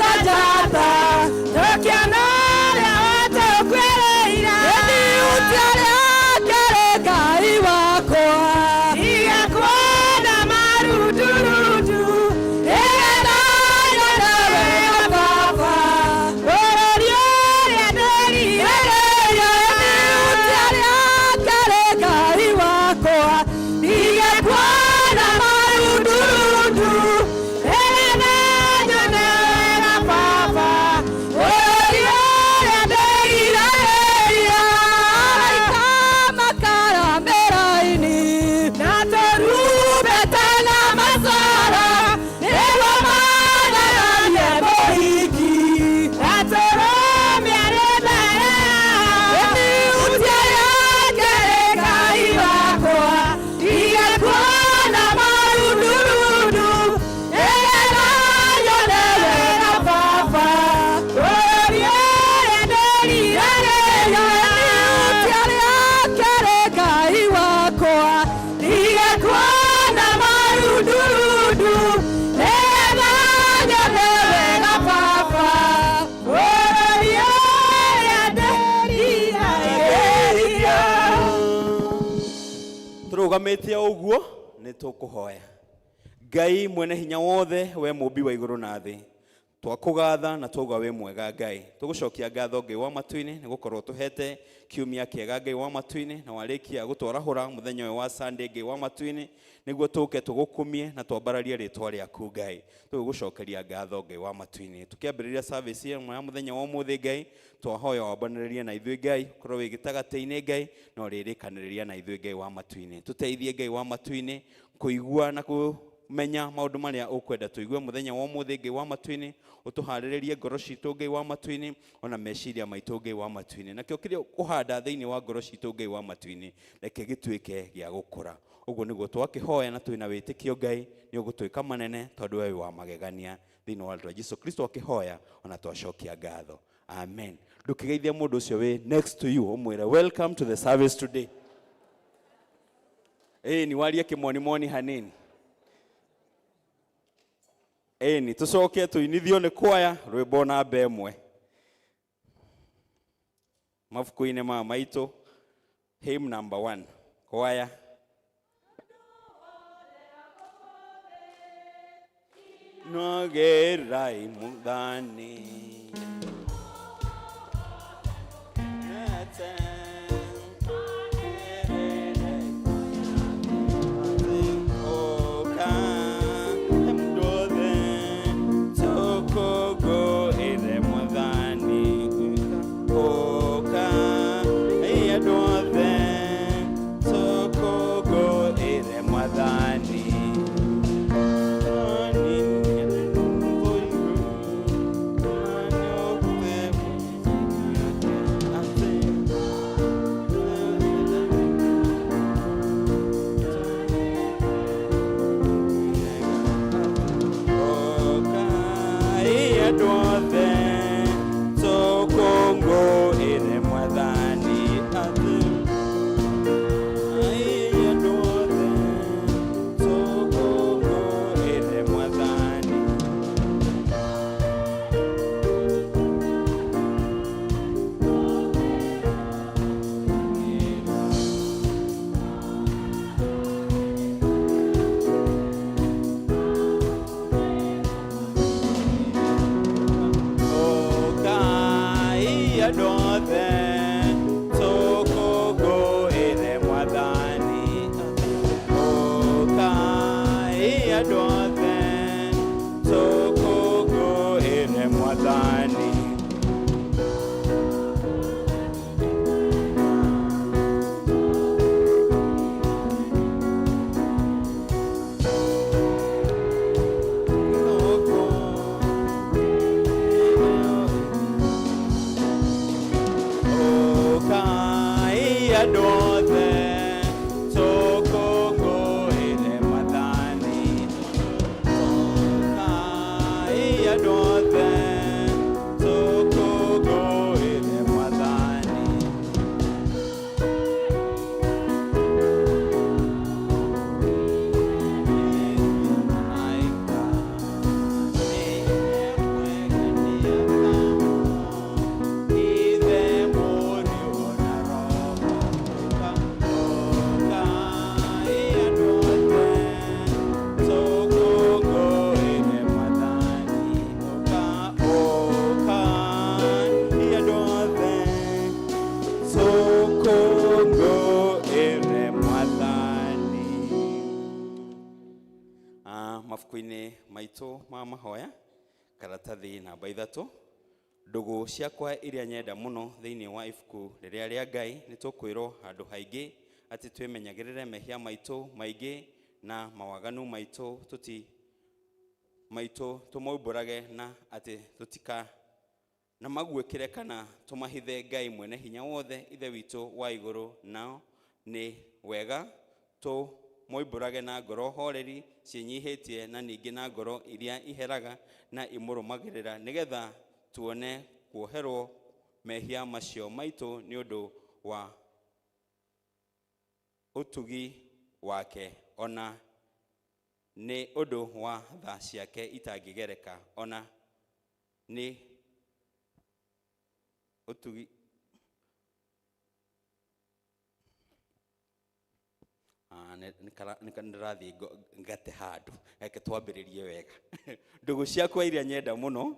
Ta njata tũkĩona ũrĩa watũkuĩrĩire. Ĩthiutia rĩake rĩ Ngai wakwa. Tiga kuona marundurundu, nĩgetha nyone wega Baba, bũrũri ũrĩa ndĩriragĩria. Ĩthiutia rĩake rĩ Ngai wakwa. Tiga kuona marundurundu, nĩgetha nyone wega Baba, bũrũri ũrĩa ndĩriragĩria. Araika makara mĩraini na tũrumbeta na macoro nĩguo matharanie mũhiki atũrũmia arĩ mbere yao. Ĩthiutia rĩake rĩ Ngai wakwa. Tiga kuona marundurundu, nĩgetha nyone wega Baba, bũrũri ũrĩa ndĩriragĩria. Ĩthiutia rĩake rĩ Ngai wakwa. Tiga kuona marundurundu, nĩgetha nyone wega Baba, bũrũri ũrĩa ndĩriragĩria. Tũrũgamĩte o ũguo nĩ tũkũhoya. Ngai mwene hinya wothe, we mũmbi wa igũrũ na thĩ, twakũgatha na twauga wĩ mwega. Ngai, tũgũcokia ngatho, Ngai wa matu-inĩ, nĩ gũkorwo tũhete kiumia kĩega, Ngai wa matu-inĩ, na warĩkia gũtwarahũra mũthenya ũyũ wa Sunday, Ngai wa matu-inĩ, nĩguo tũke tũgũkumie na twambararie rĩtwa rĩaku. Ngai, tũgũgũcokeria ngatho, Ngai wa matu-inĩ. Tũkĩambĩrĩria service ĩno ya mũthenya wa ũmũthĩ, Ngai, twahoya wambanĩrĩrie na ithuĩ. Ngai, ũkorwo wĩ gĩtagatĩ-inĩ, Ngai, na ũrĩrĩkanĩrĩria na ithuĩ. Ngai wa matu-inĩ, tũteithie, Ngai wa matu-inĩ, kũigua na kũmenya maũndũ marĩa ũkwenda tũigue mũthenya wa ũmũthĩ. Ngai wa matu-inĩ, ũtũharĩrĩrie ngoro citũ, Ngai wa matu-inĩ, ona meciria maitũ, Ngai wa matu-inĩ, nakĩo kĩrĩa ũkũhanda thĩinĩ wa ngoro citũ, Ngai wa matu-inĩ, reke gĩtuĩke gĩa gũkũra. Ũguo nĩguo twakĩhoya na twĩna wĩtĩkio, Ngai, nĩ ũgũtwĩka manene, tondũ we wĩ wa magegania. Thĩinĩ wa rĩtwa Jesu Kristo akĩhoya ona twacokia ngatho, amen. Ndũkĩgeithia mũndũ ũcio wĩ next to you, ũmwĩre, "Welcome to the service today." Ĩĩ, ni warie kĩmonimoni hanini. Ĩĩ, tũcoke tũinithio nĩ kwaya rwĩmbo namba 1 mabuku-inĩ ma maitũ, hymn number 1, kwaya. Nogerai muthani. Mwathani. Mwathani. Mwathani. Ũkai andũ othe tũkũngũĩre Mwathani. Ũkai andũ othe tũkũngũĩre Mwathani. Ũkai andũ othe tũkũngũĩre Mwathani. Ũkai andũ othe tũkũngũĩre Mwathani. Malaika nĩ mwega. maitũ ma mahoya karatathi namba 3 ndũgũ ciakwa iria nyenda mũno thĩinĩ wa ibuku rĩrĩa rĩa Ngai nĩ tũkwĩrwo handũ haingĩ atĩ twĩmenyagĩrĩre mehia maitũ maingĩ na mawaganu maitũ tũti maitũ tũmaumbũrage na atĩ tũtika na maguĩkĩre kana tũmahithe Ngai mwene hinya wothe ithe witũ wa igũrũ nao nĩ wega tũmoimbũrage na ngoro horeri ciĩnyihĩtie na ningĩ na ngoro iria iheraga na imũrũmagĩrĩra nĩgetha tuone kuoherwo mehia macio maitũ nĩ ũndũ wa ũtugi wake ona nĩ ũndũ wa tha ciake itangĩgereka ona nĩ ũtugi ndĩrathiĩ ngate handũ reke twambĩrĩrie wega ndũgũ ciakwa iria nyenda mũno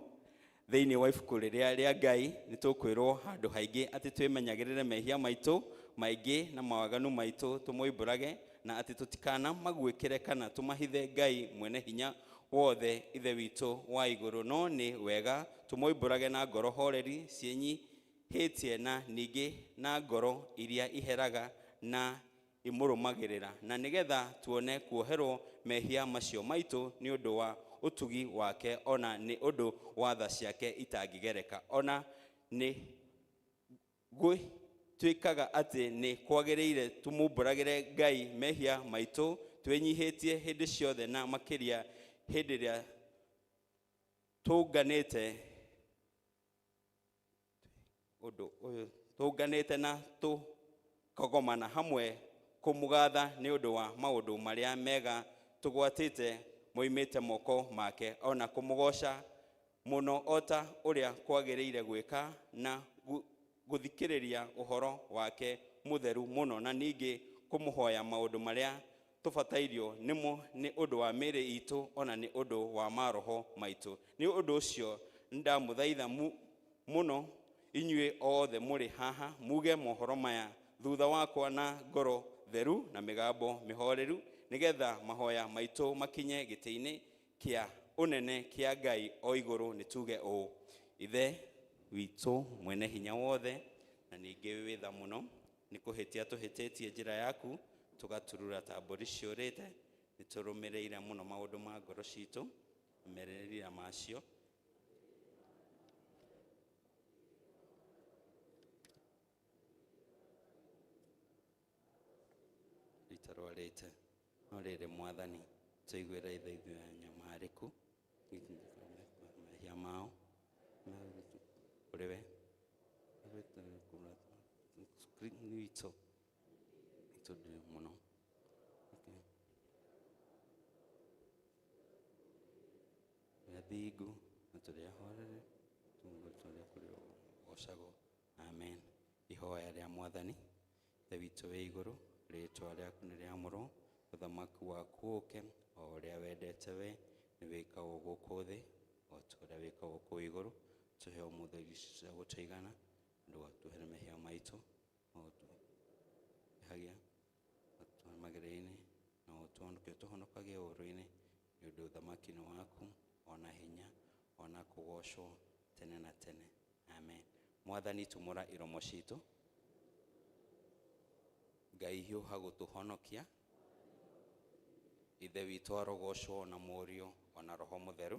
thĩinĩ wa ibuku rĩrĩa rĩa Ngai nĩ tũkwĩrwo handũ haingĩ atĩ twĩmenyagĩrĩre mehia maitũ maingĩ na mawaganu maitũ tũmoimbũrage na atĩ tũtikana maguĩkĩre kana tũmahithe Ngai mwene hinya wothe ithe witũ wa igũrũ no nĩ wega tũmoimbũrage na ngoro horeri ciĩnyihĩtie na ningĩ na ngoro iria iheraga na imũrũmagĩrĩra na nĩgetha tuone kuoherwo mehia macio maitũ nĩ ũndũ wa ũtugi wake ona nĩ ũndũ wa tha ciake itangĩgereka ona nĩ gwĩtuĩkaga atĩ nĩ kwagĩrĩire tũmumbũragĩre Ngai mehia maitũ twĩnyihĩtie hĩndĩ ciothe na makĩria hĩndĩ ĩrĩa tũnganĩte ũndũ ũyũ tũnganĩte na tũkagomana hamwe kũmũgatha nĩ ũndũ wa maũndũ marĩa mega tũgwatĩte moimĩte moko make ona kũmũgoca mũno ota ũrĩa kwagĩrĩire gwĩka na gũthikĩrĩria ũhoro wake mũtheru mũno na ningĩ kũmũhoya maũndũ marĩa tũbatairio nĩmo nĩ ũndũ wa mĩĩrĩ itũ ona nĩ ũndũ wa maroho maitũ nĩ ũndũ ũcio ndamũthaitha mũno inyuĩ othe mũrĩ haha muge mohoro maya thutha wakwa na ngoro theru na mĩgambo mĩhoreru nĩgetha mahoya maitũ makinye gĩtĩ-inĩ kĩa ũnene kĩa Ngai o igũrũ nĩ tuge ũũ ithe witũ mwene hinya wothe na ningĩ wĩ tha mũno nĩ kũhĩtia tũhĩtĩtie njĩra yaku tũgaturura ta mbũri ciũrĩte nĩ tũrũmĩrĩire mũno maũndũ ma ngoro citũ merirĩria macio itarwarĩte no rĩrĩ mwathani tũiguĩre ithe ithuĩ anyamarĩku mehia mao kũrĩ we witũ itũ mũno thingu na tũrĩ ahorere tũrĩa kũrĩ ũgocagwo amen ihoya rĩa mwathani ithe witũ wĩ igũrũ rĩtwa rĩaku nĩ rĩamũrwo ũthamaki waku ũke o ũrĩa wendete we nĩ wĩkagwo gũkũ thĩ o ta ũrĩa wĩkagwo kũu igũrũ tũhe ũmũthĩ irio cia gũtũigana ndũgatuohere mehia maitũ o tũhagia magerio-inĩ na ũtũhonokie ũtũhonokagie ũũru-inĩ nĩ ũndũ ũthamaki nĩ waku ona hinya ona kũgocwo tene na tene amen mwathani tumũra iromo citũ Ngai hiũha gũtũhonokia ithe witũ arogocwo na mũriũ ona roho mũtheru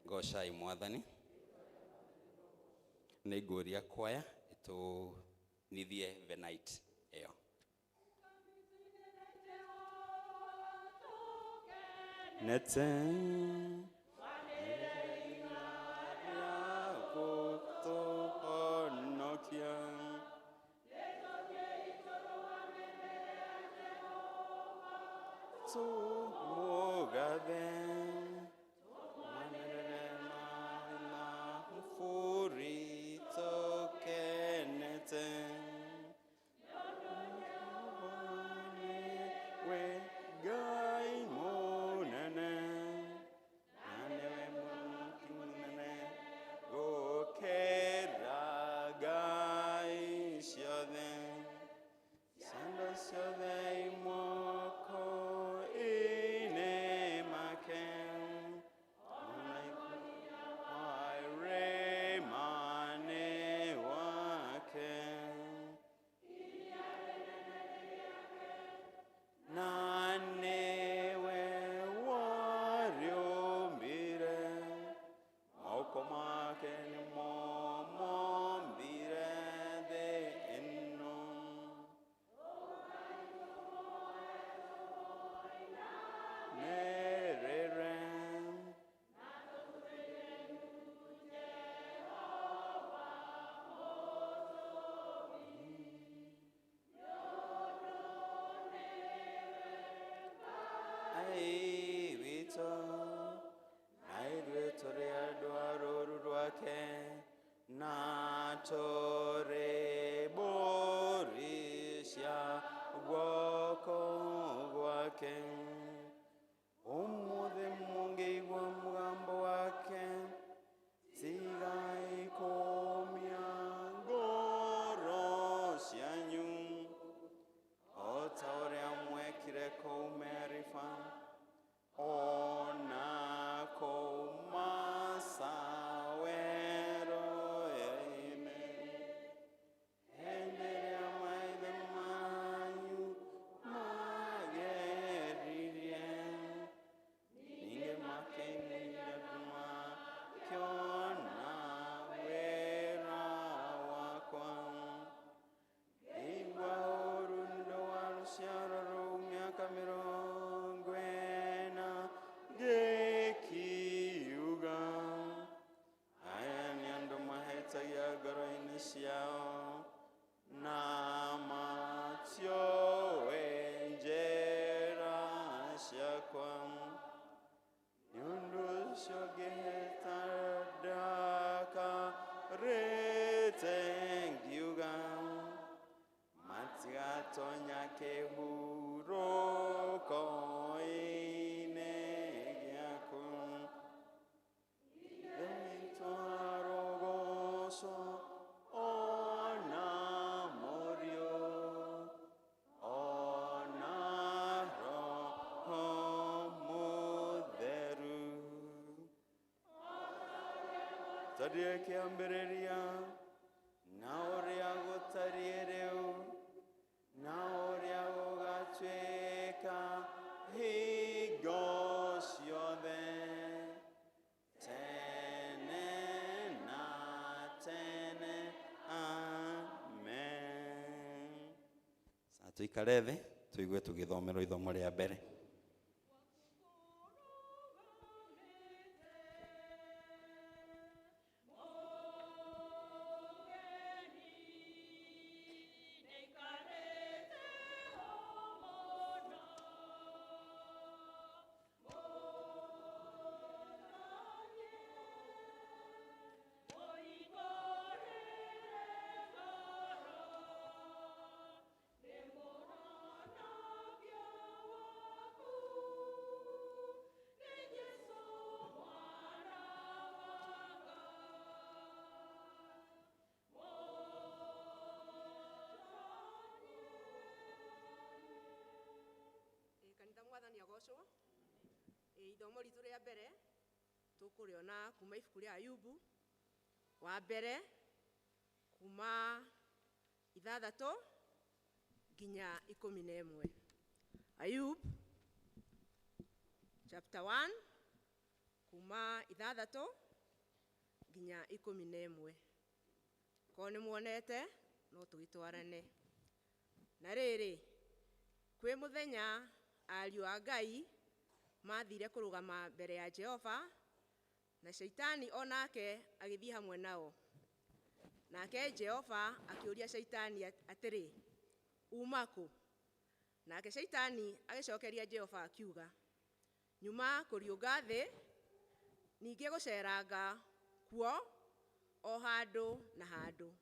gocai mwathani nĩ ngũria kwaya ĩtũnithie venite ĩyo nete gũtũhonokia tũmũgathe manene na mũbũri tũkenete we Ngai mũnene na nĩwe mũnene gũkĩra ngai ciothe Ngai witũ, na ithuĩ tũrĩ andũ a rũũru rwake, na tũrĩ mbũri cia guoko gwake. Ũmũthĩ mũngĩigua mũgambo wake, tigai kũũmia ngoro cianyu, o ta ũrĩa mwekire kũu Meriba, o na kũu Masa werũ-inĩ. Hĩndĩ ĩrĩa maithe manyu maageririe, ningĩ makĩnina makĩona wĩra wakwa. Ngĩigua ũũru nĩ ũndũ wa rũciaro rũu mĩaka 40, ngĩkiuga, aya nĩ andũ mahĩtagia ngoro-inĩ ciao, na matiũĩ njĩra ciakwa. Nĩ ũndũ ũcio ngĩhĩta ndakarĩte ngiuga, matigatonya kĩhurũko-inĩ gĩaku. Ithe witũ arogocwo, o na Mũriũ, o na Roho Mũtheru. Tondũ kĩambĩrĩria na ũrĩa gũtariĩ rĩu, na ũrĩa gũgatuĩka hingo ciothe, tene na tene. Amen. Sa tuikare thĩ tũigue tũgĩthomerwo ithomo rĩa mbere. Kanitha mwathani agocwo. Ithomo ritũ rĩa mbere tũkũrĩona kuma ibuku rĩa Ayubu wa mbere, kuma 6 nginya 11. Ayub chapter 1, kuma 6 nginya 11. Korwo nĩ muonete no tũgĩtwarane. Na rĩrĩ, kwĩ mũthenya ariũ a Ngai mathire kũrũgama mbere ya Jehova, na Shaitani o nake agĩthiĩ hamwe nao. Nake Jehova akĩũria Shaitani atĩrĩ, uma kũ? Nake Shaitani agĩcokeria Jehova akiuga, nyuma kũriũnga thĩ, ningĩ gũceranga kuo o handũ na handũ.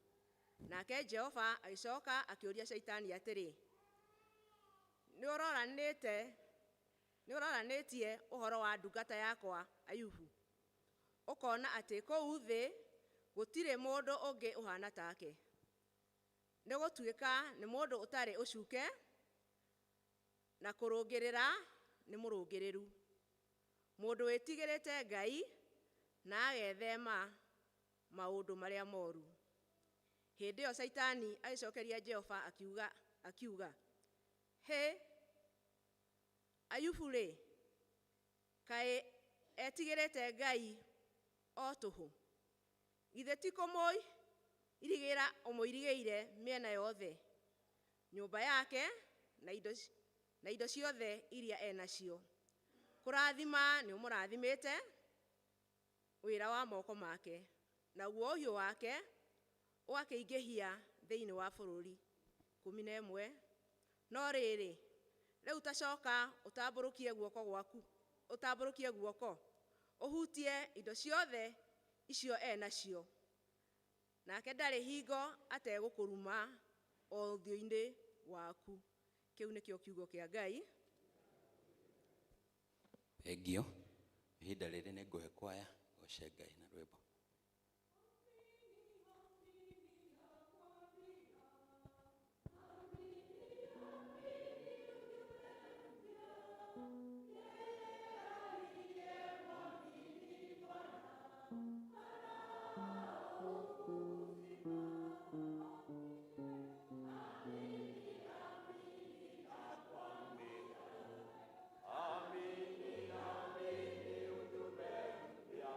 Nake Jehova agĩcoka akĩũria Shaitani atĩrĩ, nĩũroranĩtie ũhoro wa ndungata yakwa Ayubu, ũkona atĩ kũu thĩ gũtirĩ mũndũ ũngĩ ũhana take, nĩ gũtuĩka nĩ mũndũ ũtarĩ ũcuke, na kũrũngĩrĩra nĩ mũrũngĩrĩru, mũndũ wĩtigĩrĩte Ngai na agethema maũndũ marĩa moru. Hĩndĩ ĩyo Shaitani agĩcokeria Jehova akiuga, hĩ, Ayubu rĩ, kaĩ etigĩrĩte Ngai o tũhũ? Githĩ ti kũmũirigĩra ũmũirigĩire mĩena yothe, nyũmba yake na indo ciothe iria enacio? Kũrathima nĩ ũmũrathimĩte wĩra wa moko make, naguo ũhiũ wake ũgakĩingĩhia thĩinĩ wa bũrũri. 11. No rĩrĩ, Rĩu tacoka ũtambũrũkie guoko gwaku, ũtambũrũkie guoko ũhutie indo ciothe icio e nacio, nake ndarĩ hingo ategũkũruma o ũthiũ-inĩ waku. Kĩu nĩkĩo kiugo kĩa Ngai. Thengio. Ihinda rĩrĩ nĩ ngũhe kwaya goce Ngai na rwĩmbo. Amini, amini, ujumbe mpya.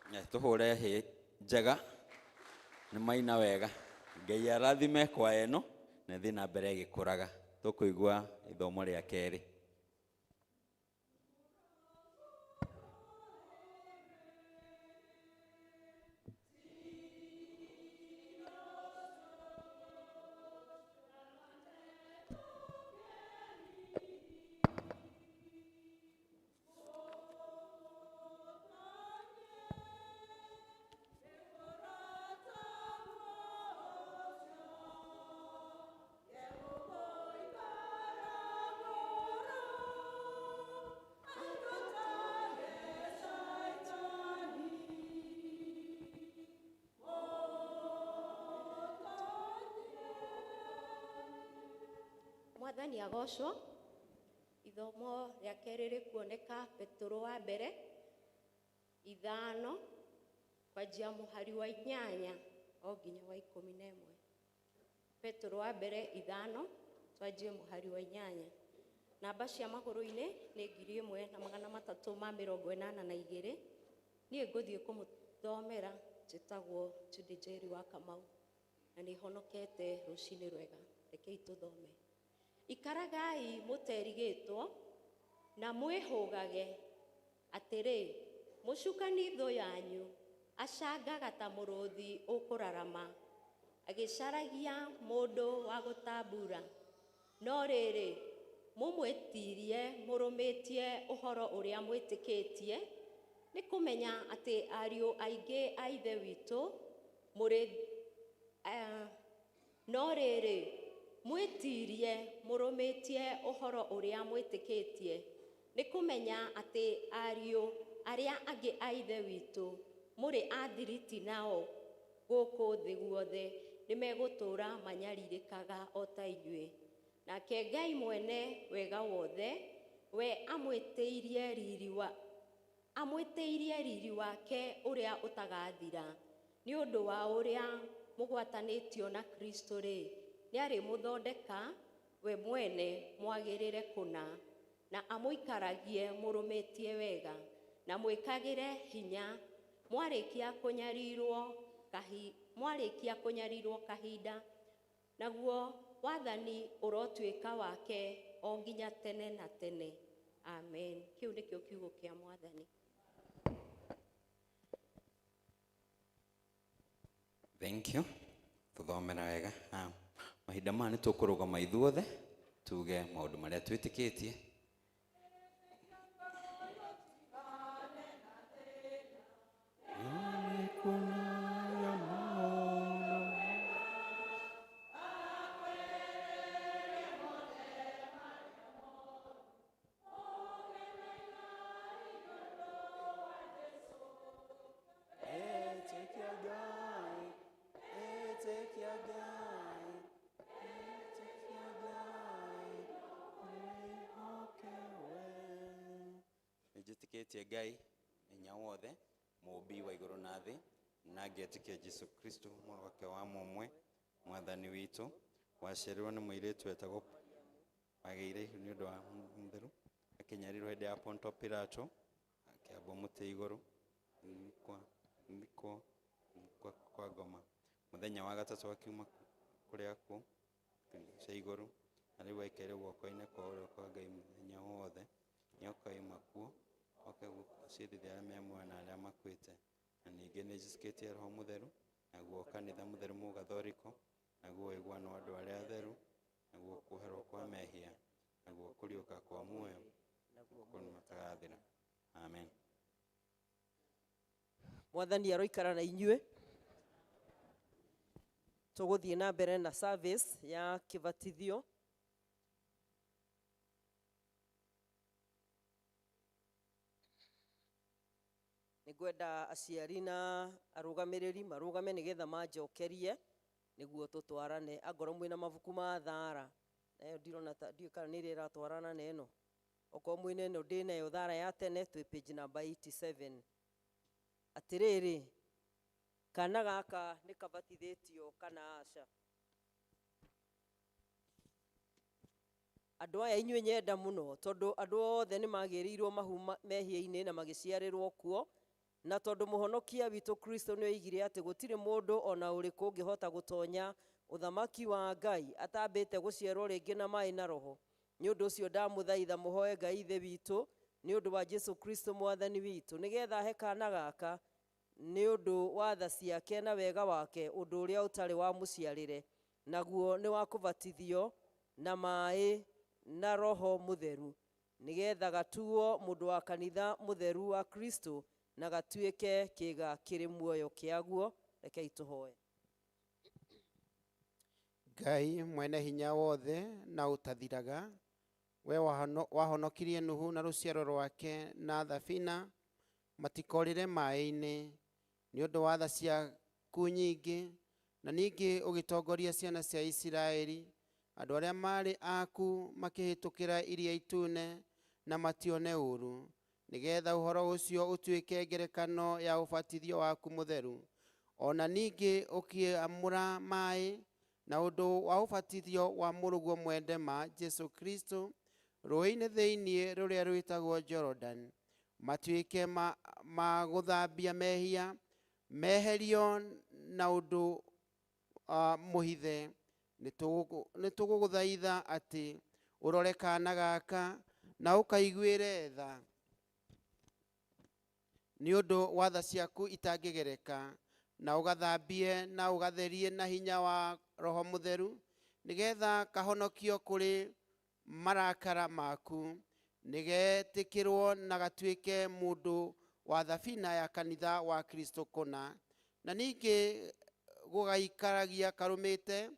Tũhũre hĩ njega nĩ maina wega. Ngai arathime kwa ĩno na ĩthiĩ na mbere ĩgĩkũraga. Tũkũigua ithomo rĩa kerĩ. Mwathani agocwo. Ithomo rĩa kerĩ rĩkuoneka Petũrũ wa mbere 5 kwanjia mũhari wa 8 o nginya wa 11. Petũrũ wa mbere 5 twanjie mũhari wa 8. Namba cia magũrũ-inĩ nĩ 1382. Niĩ ngũthiĩ kũmũthomera, njĩtagwo Judy Njeri wa Kamau na nĩ honokete rũcinĩ rwega. Rekei tũthome. Ikaragai mũterigĩtwo na mwĩhũgage atĩrĩ, mũcukani thũ yanyu acangaga ta mũrũthi ũkũrarama agĩcaragia mũndũ wa gũtambura. No rĩrĩ, mũmwĩtirie mũrũmĩtie ũhoro ũrĩa mwĩtĩkĩtie, nĩ kũmenya atĩ ariũ aingĩ a Ithe witũ mũrĩ no rĩrĩ, mwĩtirie mũrũmĩtie ũhoro ũrĩa mwĩtĩkĩtie, nĩ kũmenya atĩ ariũ arĩa angĩ a Ithe witũ mũrĩ athiriti nao gũkũ thĩ guothe nĩmegũtũũra manyarirĩkaga o ta inyuĩ. Nake Ngai mwene wega wothe, we amwĩtĩirie riri wake ũrĩa ũtagathira, nĩ ũndũ wa ũrĩa mũgwatanĩtio na Kristo rĩ, nĩarĩmũthondeka we mwene mwagĩrĩre kũna, na amũikaragie mũrũmĩtie wega, na mwĩkagĩre hinya mwarĩkia kũnyarirwo kahinda, naguo wathani ũrotuĩka wake o nginya tene na tene. Amen. Kĩu nĩkĩo kiugo kĩa Mwathani. Thank you. Tũthomera wega. Mahinda maya nĩ tũkũrũgama ithuothe tuge maũndũ marĩa twĩtĩkĩtie. Nĩnjĩtĩkĩtie Ngai hinya wothe, mũũmbi wa igũrũ na thĩ, na ngetĩkia Jesũ Kristo mũrũ wake wa mũmwe, Mwathani witũ, waciarirwo nĩ mũirĩtu wetagwo wagĩire ihu nĩ ũndũ wa mũtheru, akĩnyarirwo hĩndĩ ya Ponto Pilato, akĩambwo mũtĩ igũrũ, kwa kwa ngoma. Mũthenya wa gatatũ akiuma kũrĩa akuũ cia igũrũ, na rĩu aikaire guoko-inĩ kwa ũrĩo kwa Ngai mũthenya wothe, nĩakoima kuo oke gũcirithia arĩa me muoyo na arĩa makuĩte. Na ningĩ nĩnjĩtĩkĩtie Roho Mũtheru, naguo kanitha mũtheru mũgathoriko, naguo ũiguano wa andũ arĩa atheru, naguo kuoherwo kwa mehia, naguo kũriũka kwa muoyo, naguo ũtagathira. Amen. Mwathani aroikara na inyuĩ. Tũgũthiĩ na mbere na service ya kĩbatithio. Nĩngwenda aciari na arũgamĩrĩri marũgame nĩgetha manjokerie nĩguo tũtwarane. Angorwo mwĩna mabuku ma thara, nayo ndirona ta ndiũĩ kana nĩ ĩrĩa ĩratwarana na ĩno. Okorwo mwĩna ĩno ndĩnayo thara ya tene, twĩ page number 87. Atĩrĩrĩ, kana gaka nĩ kabatithĩtio kana aca? Andũ aya inyuĩ nyenda mũno, tondũ andũ othe nĩ magĩrĩirwo mahu mehia-inĩ na magĩciarĩrwo kuo, Na tondũ mũhonokia witũ Kristo nĩ oigire atĩ gũtirĩ mũndũ ona ũrĩkũ ũngĩhota gũtonya ũthamaki wa Ngai atambĩte gũciarwo rĩngĩ na maĩ na roho, nĩ ũndũ ũcio ndamũthaitha mũhoe Ngai Ithe witũ nĩ ũndũ wa Jesu Kristo mwathani witũ, nĩgetha ahe kaana gaka nĩ ũndũ wa tha ciake na wega wake ũndũ ũrĩa ũtarĩ wa mũciarĩre, naguo nĩ wa kũbatithio na maĩ na roho mũtheru, nĩgetha gatuo mũndũ wa kanitha mũtheru wa Kristo na gatuĩke kĩĩga kĩrĩ muoyo kĩaguo. Rekei tũhoe. Ngai mwene hinya wothe na ũtathiraga, we wahonokirie Nuhu na rũciaro rwake na thabina matikorĩre maĩ-inĩ nĩ ũndũ wa tha ciaku nyingĩ, na ningĩ ũgĩtongoria ciana cia Isiraeli andũ arĩa marĩ aku makĩhĩtũkĩra iria itune na matione ũũru, nĩgetha ũhoro ũcio ũtuĩke ngerekano ya ũbatithio waku mũtheru. Ona ningĩ ũkĩamũra maĩ na ũndũ wa ũbatithio wa mũrũguo mwende ma Jesu Kristo rũĩ-inĩ thĩinĩ rũrĩa rwĩtagwo Jordan, matuĩke ma gũthambia mehia meherio na ũndũ mũhithe. Nĩ tũgũgũthaitha atĩ ũrore kaana gaka na ũkaiguĩre tha nĩ ũndũ wa tha ciaku itangĩgereka, na ũgathambie na ũgatherie na hinya wa roho mũtheru, nĩgetha kahonokio kũrĩ marakara maku, nĩgetĩkĩrwo na gatuĩke mũndũ wa thabina ya kanitha wa Kristo kũna, na ningĩ gũgaikaragia karũmĩte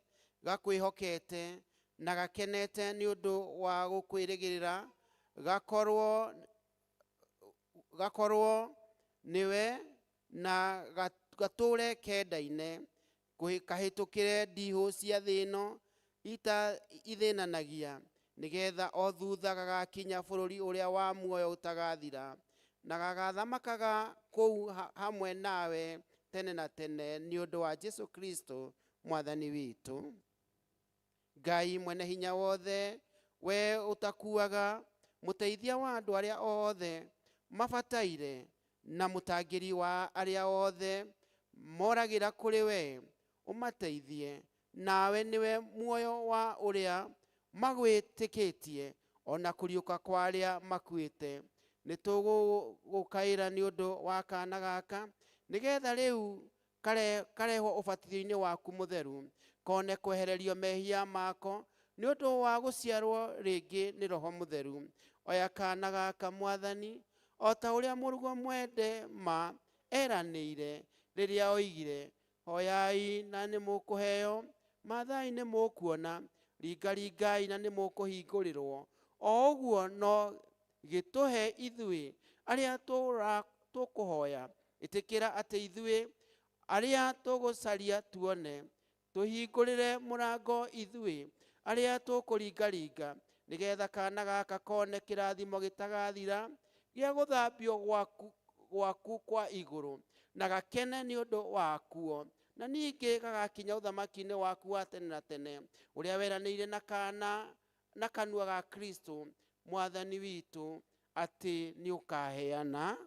gakwĩhokete na gakenete nĩ ũndũ wa gũkwĩrĩgĩrĩra, gakorwo nĩwe na gatũre kendaine, kahĩtũkĩre ndihũ cia thĩ ĩno ithĩnanagia, nĩgetha o thutha gagakinya bũrũri ũrĩa wa muoyo ũtagathira, na gagathamakaga kũu hamwe nawe tene na tene nĩ ũndũ wa Jesu Kristo mwathani witũ. Ngai mwene hinya wothe, we ũtakuaga, mũteithia wa andũ arĩa othe mabataire na mũtangĩri wa arĩa othe moragĩra kũrĩ we, ũmateithie, nawe nĩwe muoyo wa ũrĩa magwĩtĩkĩtie ona kũriũka kwa arĩa makuĩte. Nĩ tũgũgũkaĩra nĩ ũndũ wa kaana gaka, nĩgetha rĩu karehwo ũbatithio-inĩ waku mũtheru, kone kwehererio mehia mako nĩ ũndũ wa gũciarwo rĩngĩ nĩ roho mũtheru. Oya kaana gaka mwathani, o ta ũrĩa mũrũguo mwende ma eranĩire rĩrĩa oigire, hoyai na nĩ mũkũheo, mathai nĩ mũkuona, ringaringai na nĩ mũkũhingũrĩrwo. O ũguo no gĩtũhe ithuĩ arĩa tũkũhoya, ĩtĩkĩra atĩ ithuĩ arĩa tũgũcaria tuone, tũhingũrĩre mũrango ithuĩ arĩa tũkũringaringa, nĩgetha kaana gaka kone kĩrathimo gĩtagathira gĩa gũthambio gwaku kwa igũrũ, na gakene nĩ ũndũ wakuo, na ningĩ gagakinya ũthamaki-inĩ waku wa tene na tene, ũrĩa weranĩire na kanua ga Kristo mwathani witũ atĩ nĩ ũkaheana.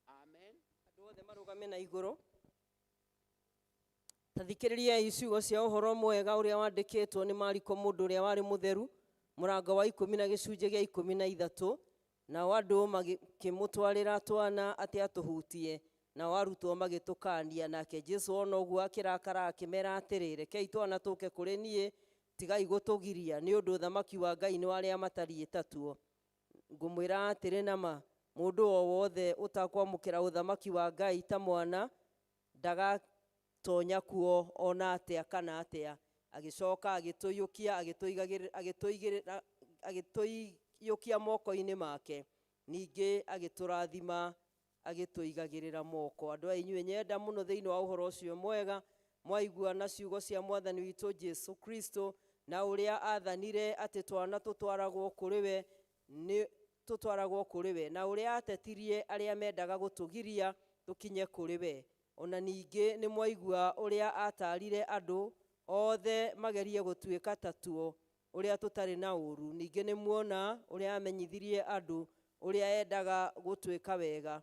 Amen. Andũ othe marũgame na igũrũ. Ta thikĩrĩriai ciugo cia ũhoro mwega ũrĩa wandĩkĩtwo nĩ Mariko mũndũ ũrĩa warĩ mũtheru, mũrango wa 10 na gĩcunjĩ gĩa 13. Nao andũ magĩkĩmũtwarĩra twana atĩ atũhutie, nao arutwo magĩtũkaania. Nake Jesũ ona ũguo akĩrakara akĩmera atĩrĩ, rekei twana tũke kũrĩ niĩ, tigai gũtũgiria, nĩ ũndũ ũthamaki wa Ngai nĩ wa arĩa matariĩ tatuo. Ngũmwĩra atĩrĩ na ma, mũndũ o wothe ũtakwamũkĩra ũthamaki wa Ngai ta mwana ndagatonya kuo ona atĩa kana atĩa. Agĩcoka agĩtũiyũkia, agĩtũiyũkia moko-inĩ make, ningĩ agĩtũrathima agĩtũigagĩrĩra moko. Andũ a inyuĩ nyenda mũno thĩinĩ wa ũhoro ũcio mwega mwaigua na ciugo cia mwathani witũ Jesu Kristo, na ũrĩa aathanire atĩ twana tũtwaragwo kũrĩ we, nĩ tũtwaragwo kũrĩ we, na ũrĩa aatetirie arĩa mendaga gũtũgiria tũkinye kũrĩ we. Ona ningĩ nĩ mwaigua ũrĩa aatarire andũ othe magerie gũtuĩka tatuo, ũrĩa tũtarĩ na ũũru. Ningĩ nĩ muona ũrĩa amenyithirie andũ ũrĩa endaga gũtuĩka wega,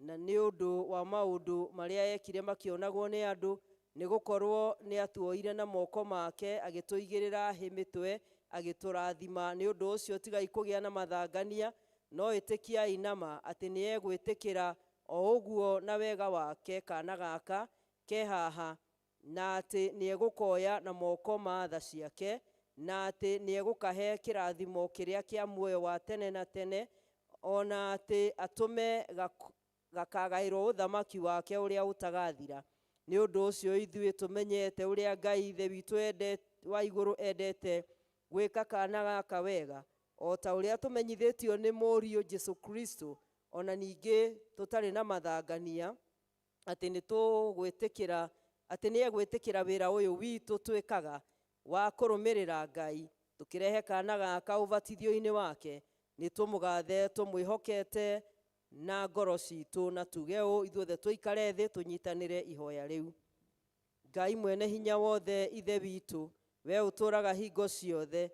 Na nĩ ũndũ wa maũndũ marĩa ekire makĩonagwo nĩ andũ, nĩ gũkorwo nĩ atuoire na moko make, agĩtũigĩrĩra hĩ mĩtwe, agĩtũrathima. Nĩ ũndũ ũcio tigai kũgĩa na mathangania, no ĩtĩkiai nama atĩ nĩ egwĩtĩkĩra o ũguo na wega wake kana gaka ke haha, na atĩ nĩ egũkoya na moko ma tha ciake, na atĩ nĩ egũkahe kĩrathimo kĩrĩa kĩa muoyo wa tene na tene, ona atĩ atũme gakagaĩrwo ũthamaki wake ũrĩa ũtagathira. Nĩ ũndũ ũcio ithuĩ tũmenyete ũrĩa Ngai Ithe witũ wa igũrũ endete gwĩka kana gaka wega, o ta ũrĩa tũmenyithĩtio nĩ Mũriũ Jesũ Kristo, ona ningĩ tũtarĩ na mathangania atĩ nĩ tũgwĩtĩkĩra, atĩ nĩ egwĩtĩkĩra wĩra ũyũ witũ twĩkaga wa kũrũmĩrĩra Ngai, tũkĩrehe kana gaka ũbatithio-inĩ wake. Nĩ tũmũgathe tũmwĩhokete na ngoro citũ, na tuge ũũ ithuothe tũikare thĩ tũnyitanĩre ihoya rĩu. Ngai mwene hinya wothe, Ithe witũ, we ũtũũraga hingo ciothe,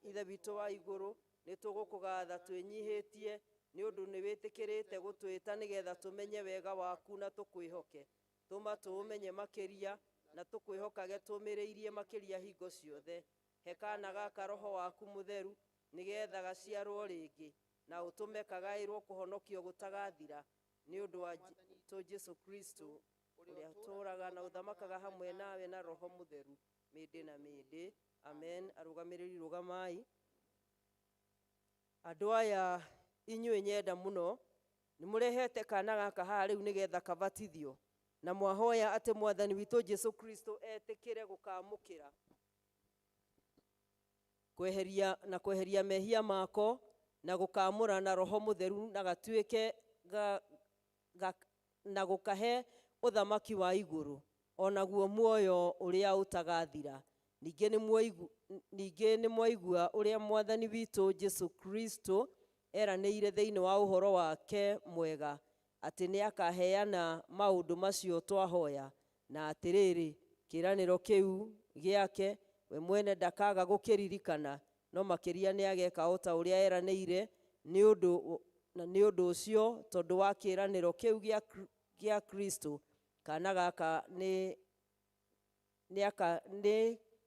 Ithe witũ wa igũrũ, nĩ tũgũkũgatha twĩnyihĩtie nĩ ũndũ nĩ wĩtĩkĩrĩte gũtwĩta nĩgetha tũmenye wega waku na tũkwĩhoke. Tũma tũũmenye makĩria na tũkwĩhokage tũmĩrĩirie makĩria hingo ciothe. He kana gaka roho waku mũtheru nĩgetha gaciarwo rĩngĩ, na ũtũme kagaĩrwo kũhonokio gũtagathira, nĩ ũndũ wa Jesũ Kristo ũrĩa ũtũũraga na ũthamakaga hamwe nawe na Roho Mũtheru mĩndĩ na mĩndĩ. Amen. Arũgamĩrĩri, rũgamai. Andũ aya inyuĩ nyenda mũno, nĩ mũrehete kana gaka haha rĩu nĩgetha kabatithio, na mwahoya atĩ Mwathani witũ Jesũ Kristo etĩkĩre gũkamũkĩra kweheria na kweheria mehia mako na gũkamũra na Roho Mũtheru, na gatuĩke na gũkahe ũthamaki wa igũrũ, onaguo muoyo ũrĩa ũtagathira. Ningĩ nĩ mwaigua ũrĩa Mwathani witũ Jesũ Kristo eranĩire thĩinĩ wa ũhoro wake mwega, atĩ nĩ akaheana maũndũ macio twahoya. Na atĩrĩrĩ, kĩĩranĩro kĩu gĩake we mwene ndakaga gũkĩririkana, no makĩria nĩ ageka o ta ũrĩa eranĩire. Nĩ ũndũ ũcio, tondũ wa kĩĩranĩro kĩu gĩa Kristo, kana gaka nĩ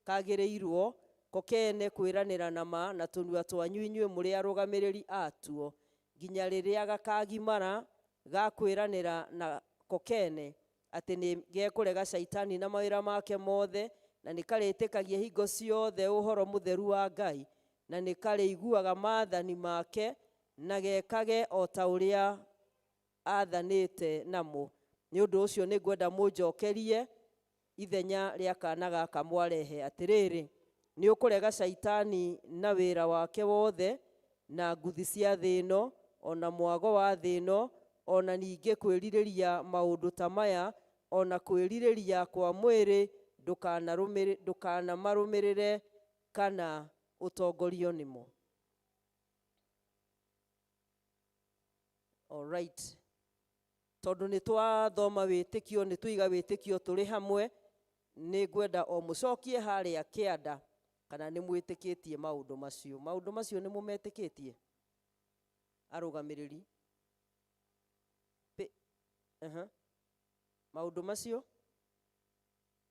kagĩrĩirwo ko kene kwĩranĩra na ma na tũnua twanyu inyuĩ mũrĩ arũgamĩrĩri atuo, nginya rĩrĩa gakagimara gakwĩranĩra na ko kene atĩ nĩ gekũrega Shaitani na mawĩra make mothe, na nĩ karĩtĩkagia hingo ciothe ũhoro mũtheru wa Ngai, na nĩ karĩiguaga maathani make, na gekage o ta ũrĩa aathanĩte namo. Nĩ ũndũ ũcio nĩ ngwenda mũnjokerie ithenya rĩa kana gaka mwarehe. Atĩrĩrĩ, nĩ ũkũrega Shaitani na wĩra wake wothe, na nguthi cia thĩ ĩno, ona mwago wa thĩ ĩno, ona ningĩ kwĩrirĩria maũndũ ta maya, ona kwĩrirĩria kwa mwĩrĩ, ndũkanamarũmĩrĩre kana ũtongorio nĩmo. All right. Tondũ nĩ twathoma wĩtĩkio, nĩ tũiga wĩtĩkio tũrĩ hamwe, nĩ ngwenda o mũcokie harĩa kĩanda kana nĩ mwĩtĩkĩtie maũndũ macio. Maũndũ macio nĩ mũmetĩkĩtie? Arũgamĩrĩri. Maũndũ macio?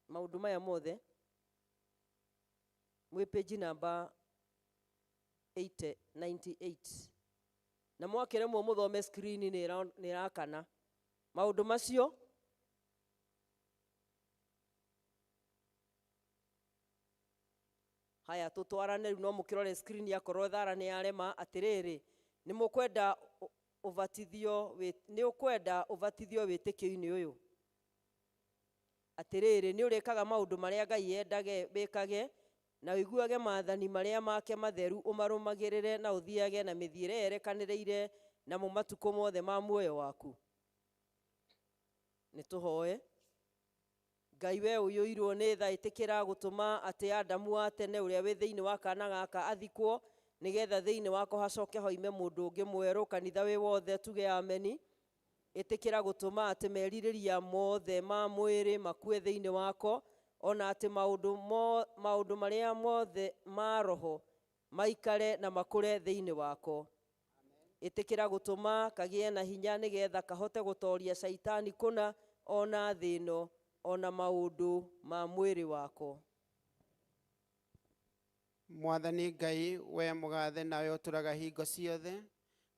Maũndũ maya mothe? Mwĩ page number 98. Na mwakĩremwo mũthome screen nĩ ĩrakana. Maũndũ macio? Haya, tũtwarane rĩu, no mũkĩrore screen akorwo thara nĩ yarema. Atĩrĩrĩ, nĩ mũkwenda ũbatithio, nĩ ũkwenda ũbatithio wĩtĩkio-inĩ ũyũ? Atĩrĩrĩ, nĩ ũrĩkaga maũndũ marĩa Ngai endage wĩkage, na ũiguage maathani marĩa make matheru, ũmarũmagĩrĩre na ũthiage na mĩthiĩre yerekanĩrĩire namo matukũ mothe ma muoyo waku. Nĩ tũhoe. Ngai we ũiyũirwo nĩ tha, ĩtĩkĩra gũtũma atĩ Adamu wa tene ũrĩa wĩ thĩinĩ wa kana gaka athikwo, nĩgetha thĩinĩ wako hacoke hoime mũndũ ũngĩ mwerũ. Kanitha wĩ wothe tuge ameni. Ĩtĩkĩra gũtũma atĩ merirĩria mothe ma mwĩrĩ makue thĩinĩ wako, ona atĩ maũndũ marĩa mothe ma roho maikare na makũre thĩinĩ wako. Ĩtĩkĩra gũtũma kagĩe na hinya nĩgetha kahote gũtoria caitani kũna ona thĩ ĩno ona maũndũ ma mwĩrĩ wako. Mwathani Ngai, we mũgathe nawe ũtũraga hingo ciothe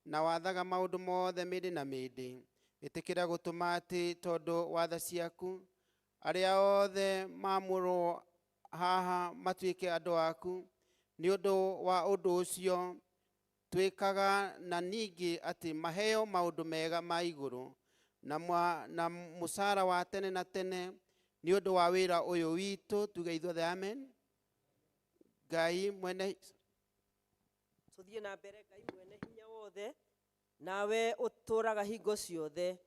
na wathaga maũndũ mothe mĩndĩ na mĩndĩ, ĩtĩkĩra gũtũma atĩ tondũ wa tha ciaku arĩa othe maamũrwo haha matuĩke andũ aku. Nĩ ũndũ wa ũndũ ũcio twĩkaga na ningĩ atĩ maheo maũndũ mega ma igũrũ na, na mũcara wa tene na tene nĩ ũndũ wa wĩra ũyũ witũ. Tuge ithuothe amen. Ngai mwene Tũthiĩ na mbere. Ngai mwene hinya wothe, nawe ũtũraga hingo ciothe,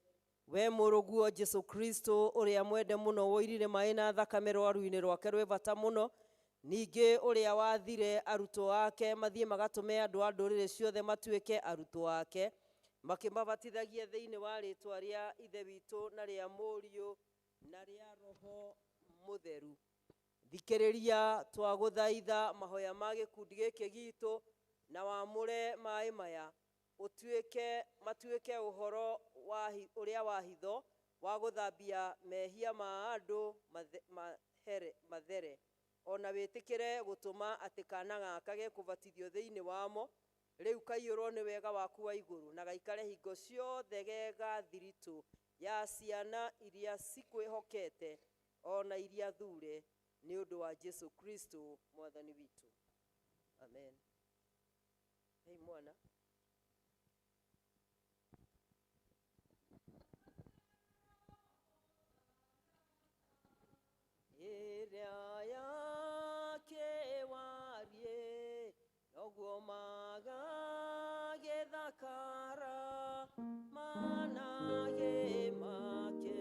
we mũrũguo Jesu Kristo ũrĩa mwende mũno, woirire maĩ na thakame rwaru-inĩ rwake rwĩ bata mũno, ningĩ ũrĩa wathire arutwo ake mathiĩ magatũme andũ a ndũrĩrĩ ciothe matuĩke arutwo ake, makĩmabatithagia thĩinĩ wa rĩtwa rĩa Ithe witũ na rĩa Mũriũ na rĩa Roho Mũtheru, thikĩrĩria twagũthaitha mahoya ma gĩkundi gĩkĩ gitũ, na wamũre maĩ maya ũtuĩke matuĩke ũhoro wa ũrĩa wa hitho wa gũthambia mehia ma andũ mathere, ona wĩtĩkĩre gũtũma atĩ kana gaka gekũbatithio thĩinĩ wamo rĩu kaiyũrwo nĩ wega waku wa igũrũ, na gaikare hingo ciothe ge ga thiritũ ya ciana iria cikwĩhokete ona iria thure, nĩ ũndũ wa Jesu Kristo Mwathani witũ, amen. Hei mwana. Ĩrĩa yake wariĩ noguo magagĩthakara manage make.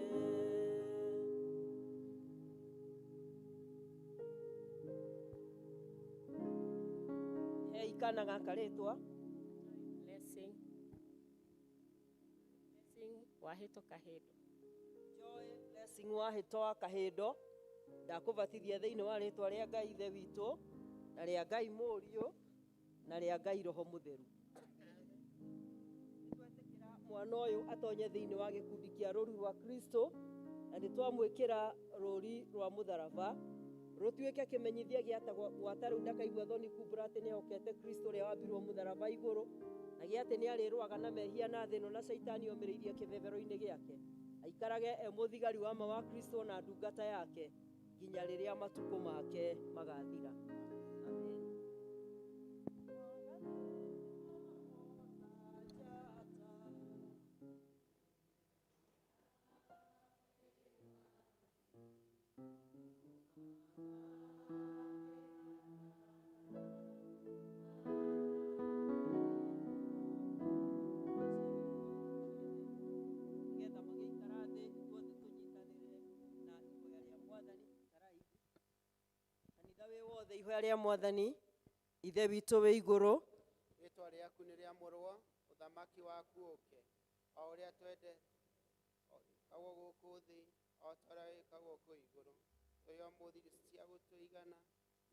Hei kana gaka rĩtwa. Blessing. Blessing Wahĩto Kahĩndo. Joy Blessing Wahĩto wa Kahĩndo, ndakũbatithia thĩinĩ wa rĩtwa rĩa Ngai Ithe witũ na rĩa Ngai Mũriũ na rĩa Ngai Roho Mũtheru. Nĩtwetĩkĩra mwana ũyũ atonye thĩinĩ wa gĩkundi kĩa rũru rwa Kristo, na nĩtwamwĩkĩra rũri rwa mũtharaba rũtuĩke kĩmenyithia gĩa gwata rĩu ndakaigua thoni kumbũra atĩ nĩehokete Kristo ũrĩa wambirwo mũtharaba igũrũ, na gĩa atĩ nĩarĩrũaga na mehia na thĩ ĩno na caitani omĩrĩirie kĩbebero-inĩ gĩake, aikarage e mũthigari wa ma wa Kristo na ndungata yake nginya rĩrĩa matukũ make magathira. Amen. Nĩgetha magĩikara thĩ, ithuothe tũnyitanĩre na ihoya rĩa Mwathani. Ikarai thĩ kanitha wĩ wothe, ihoya rĩa Mwathani. Ithe witũ wĩ igũrũ, rĩtwa rĩaku nĩ rĩamũrwo, ũthamaki waku ũke, o ũrĩa twende wĩkagwo gũkũ thĩ o ta ũrĩa wĩkagwo kũu igũrũ. Tũhe ũmũthĩ irio cia gũtũigana,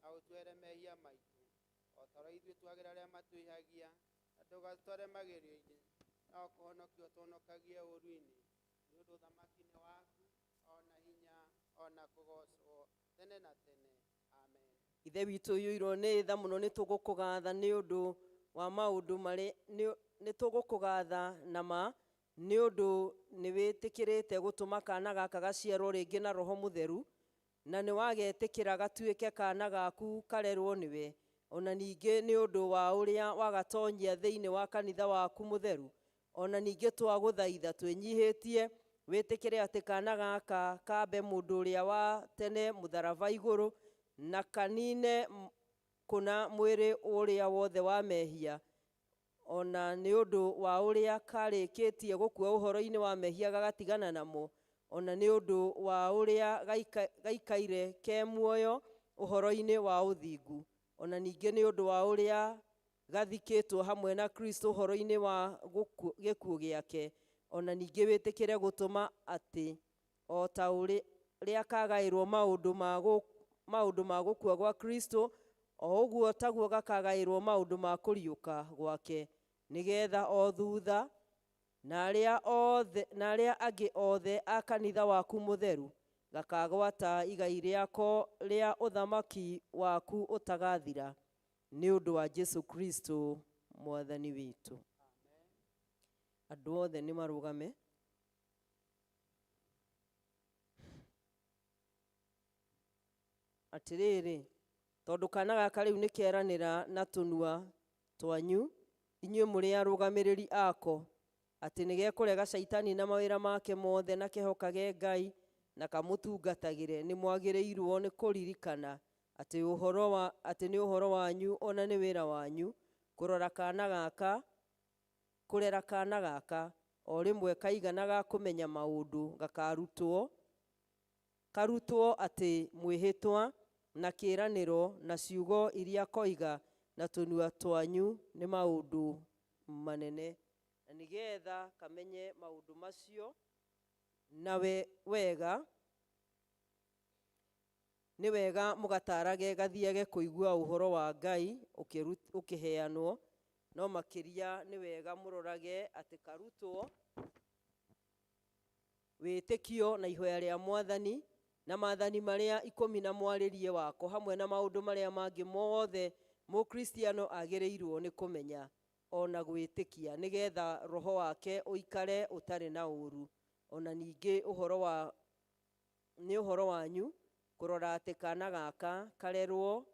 na ũtuohere mehia maitũ o ta ũrĩa ithuĩ twagĩra arĩa matwĩhagia, na ndũgatũtware magerio-inĩ, no kũhonokia ũtũhonokagie ũũru-inĩ, nĩ ũndũ ũthamaki nĩ waku, ona hinya, ona kũgoocwo tene na tene, amen. Ithe witũ ũiyũirwo nĩ tha mũno, nĩ tũgũkũgatha nĩ ũndũ wa maũndũ marĩ nĩ tũgũkũgatha na ma nĩ ũndũ nĩ wĩtĩkĩrĩte gũtũma kana gaka gaciarwo rĩngĩ na Roho Mũtheru, na nĩ wagetĩkĩra gatuĩke kana gaku karerwo nĩwe, ona ningĩ nĩ ũndũ wa ũrĩa wagatonyia thĩinĩ wa kanitha waku mũtheru. Ona ningĩ twagũthaitha twĩnyihĩtie wĩtĩkĩre atĩ kana gaka kambe mũndũ ũrĩa wa tene mũtharaba igũrũ, na kanine kũna mwĩrĩ ũrĩa wothe wa mehia, ona nĩ ũndũ wa ũrĩa karĩkĩtie gũkua ũhoro-inĩ wa mehia gagatigana namo, ona nĩ ũndũ wa ũrĩa gaikaire ke muoyo ũhoro-inĩ wa ũthingu, ona ningĩ nĩ ũndũ wa ũrĩa gathikĩtwo hamwe na Kristo ũhoro-inĩ wa gĩkuũ gĩake, ona ningĩ wĩtĩkĩre gũtũma atĩ o ta ũrĩa kagaĩrwo maũndũ ma gũkua gwa Kristo, o ũguo taguo gakagaĩrwo maũndũ ma kũriũka gwake, Nĩgetha o thutha na arĩa othe na arĩa angĩ othe a kanitha waku mũtheru gakagwata igai rĩako rĩa ũthamaki waku ũtagathira, nĩ ũndũ wa Jesu Kristo Mwathani witũ. Andũ othe nĩ marũgame. Atĩrĩrĩ, tondũ kana gaka rĩu nĩ keranĩra na tũnua twanyu, inyuĩ mũrĩ arũgamĩrĩri ako, atĩ nĩ gekũrega Caitani na mawĩra make mothe, na kehokage Ngai na kamũtungatagĩre, nĩ mwagĩrĩirwo nĩ kũririkana atĩ ũhoro wa atĩ nĩ ũhoro wanyu ona nĩ wĩra wanyu kũrora kana gaka kũrera kana gaka o rĩmwe kaigana ga kũmenya maũndũ gakarutwo karutwo atĩ mwĩhĩtwa na kĩĩranĩro na ciugo iria koiga na tũnua twanyu nĩ maũndũ manene, na nĩgetha kamenye maũndũ macio na we, wega nĩ wega mũgatarage gathiage kũigua ũhoro wa Ngai ũkĩheanwo, no makĩria nĩ wega mũrorage atĩ karutwo wĩtĩkio na ihoya rĩa Mwathani na maathani marĩa ikũmi na mwarĩrie wako, hamwe na maũndũ marĩa mangĩ mothe Mũkristiano agĩrĩirwo nĩ kũmenya ona gwĩtĩkia, nĩgetha roho wake ũikare ũtarĩ na ũũru. Ona ningĩ ũhoro wa nĩ ũhoro wanyu kũrora atĩ kana gaka karerwo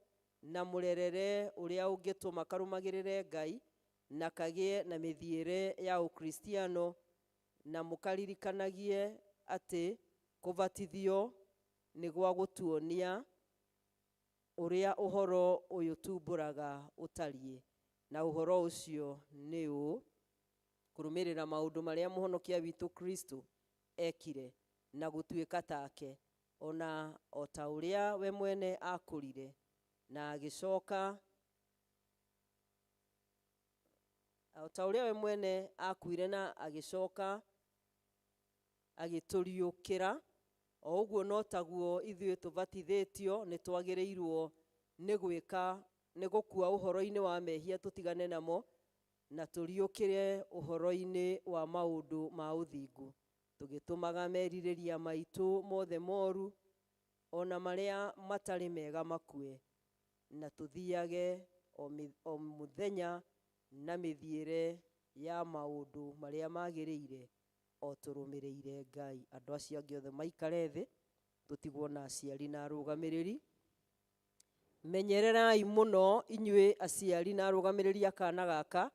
na mũrerere ũrĩa ũngĩtũma karũmagĩrĩre Ngai na kagĩe na mĩthiĩre ya Ũkristiano, na mũkaririkanagie atĩ kũbatithio nĩ gwa gũtuonia ũrĩa ũhoro ũyũ tumbũraga ũtariĩ, na ũhoro ũcio nĩ ũũ: kũrũmĩrĩra maũndũ marĩa Mũhonokia witũ Kristo ekire, na gũtuĩka take, ona o ta ũrĩa we mwene akũrire na agĩcoka o ta ũrĩa we mwene akuire na agĩcoka agĩtũriũkĩra, o ũguo no taguo ithuĩ tũbatithĩtio nĩ twagĩrĩirwo nĩ gwĩka nĩ gũkua ũhoro-inĩ wa mehia tũtigane namo, na tũriũkĩre ũhoro-inĩ wa maũndũ ma ũthingu, tũgĩtũmaga merirĩria maitũ mothe moru ona marĩa matarĩ mega makue, na tũthiage o mũthenya na mĩthiĩre ya maũndũ marĩa magĩrĩire, o tũrũmĩrĩire Ngai. Andũ acio angĩ othe maikare thĩ, tũtigwo na aciari na arũgamĩrĩri. Menyererai mũno inyuĩ aciari na arũgamĩrĩri a kana gaka,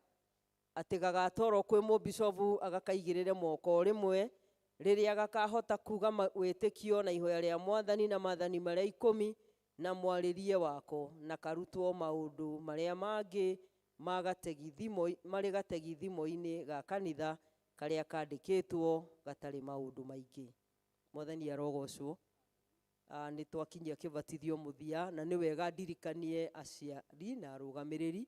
atĩ gagatwarwo kwĩ mũbicobu agakaigĩrĩre moko rĩmwe rĩrĩa gakahota kuga wĩtĩkio na ihoya rĩa Mwathani na maathani marĩa ikũmi na mwarĩrie wako, na karutwo maũndũ marĩa mangĩ ma gategithimo, marĩ gategithimo-inĩ ga kanitha karĩa kandĩkĩtwo gatarĩ maũndũ maingĩ. Mwathani arogocwo. Nĩ twakinyia kĩbatithio mũthia, na nĩ wega ndirikanie aciari na arũgamĩrĩri,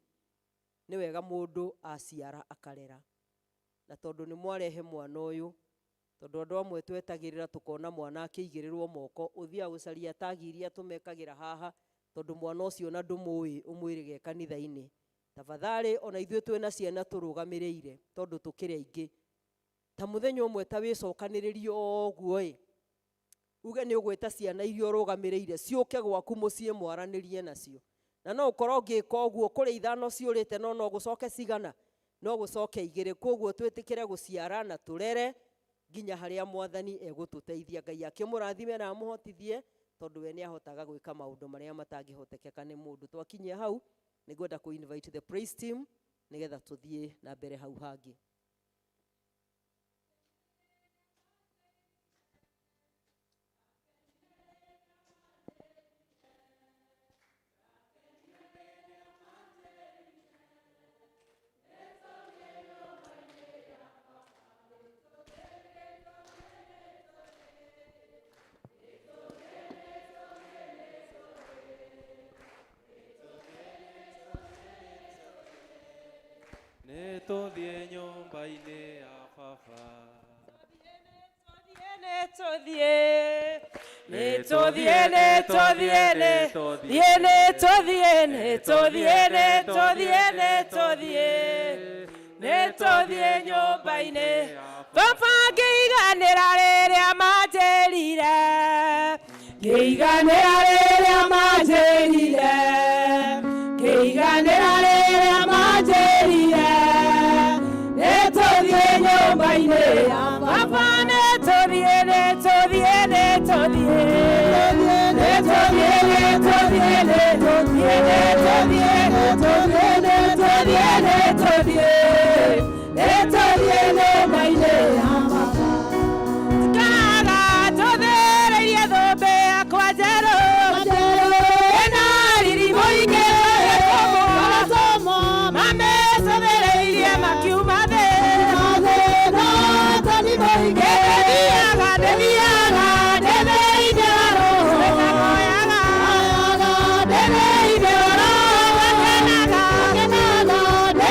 nĩ wega mũndũ aciara akarera, na tondũ nĩ mwarehe mwana ũyũ, tondũ andũ amwe twetagĩrĩra tũkona mwana akĩigĩrĩrwo moko, ũthiaga gũcaria tagi iria tũmekagĩra haha, tondũ mwana ũcio na ndũmũĩ ũmwĩrĩge kanitha-inĩ. Tafadhali, ona ithuĩ twĩna ciana tũrũgamĩrĩire, tondũ tũkĩrĩ aingĩ, ta mũthenya ũmwe ta wĩcokanĩrĩrie o ũguo ĩ, uge nĩ ũgwĩta ciana iria ũrũgamĩrĩire ciũke gwaku mũciĩ mwaranĩrie nacio, na no ũkorwo ngĩka ũguo kũrĩ ithano ciũrĩte, no no gũcoke cigana, no gũcoke igĩrĩ. Koguo twĩtĩkĩre gũciara na tũrere nginya harĩa Mwathani egũtũteithia. Ngai akĩmũrathime na amũhotithie, tondũ we nĩ ahotaga gwĩka maũndũ marĩa matangĩhotekeka nĩ mũndũ. Twakinyia hau, nĩ ngwenda kũ invite the praise team nĩgetha tũthiĩ na mbere hau hangĩ. Nĩtũthiĩ nyũmba-inĩ ya baba. Nĩtũthiĩ, nĩtũthiĩ, nĩtũthiĩ, nĩtũthiĩ, nĩtũthiĩ, nĩtũthiĩ, nĩtũthiĩ, nĩtũthiĩ, Nĩ tũthiĩ nyũmba-inĩ. Baba ngĩiganĩra rĩrĩa manjĩrire. Ngĩiganĩra rĩrĩa manjĩrire. Ngĩiganĩra rĩrĩa manjĩrire. Nĩ tũthiĩ nyũmba-inĩ ya baba. Nĩ tũthiĩ, nĩ tũthiĩ, nĩ tũthiĩ. Nĩ tũthiĩ, nĩ tũthiĩ, nĩ tũthiĩ, nĩ tũthiĩ, nĩ tũthiĩ, nĩ tũthiĩ, nĩ tũthiĩ. Nĩ tũthiĩ nyũmba-inĩ ya baba. Kaga tũthĩrĩirie thũmbĩ yakwa njerũ. Ĩna riri mũingĩ mamĩcũthĩrĩirie makiuma thĩ. Ndĩthiaga, ndĩthiaga, ndĩ thĩinĩ wa Roho. Nĩkahoyaga, ndĩ thĩinĩ wa Roho, ngenaga, ndĩ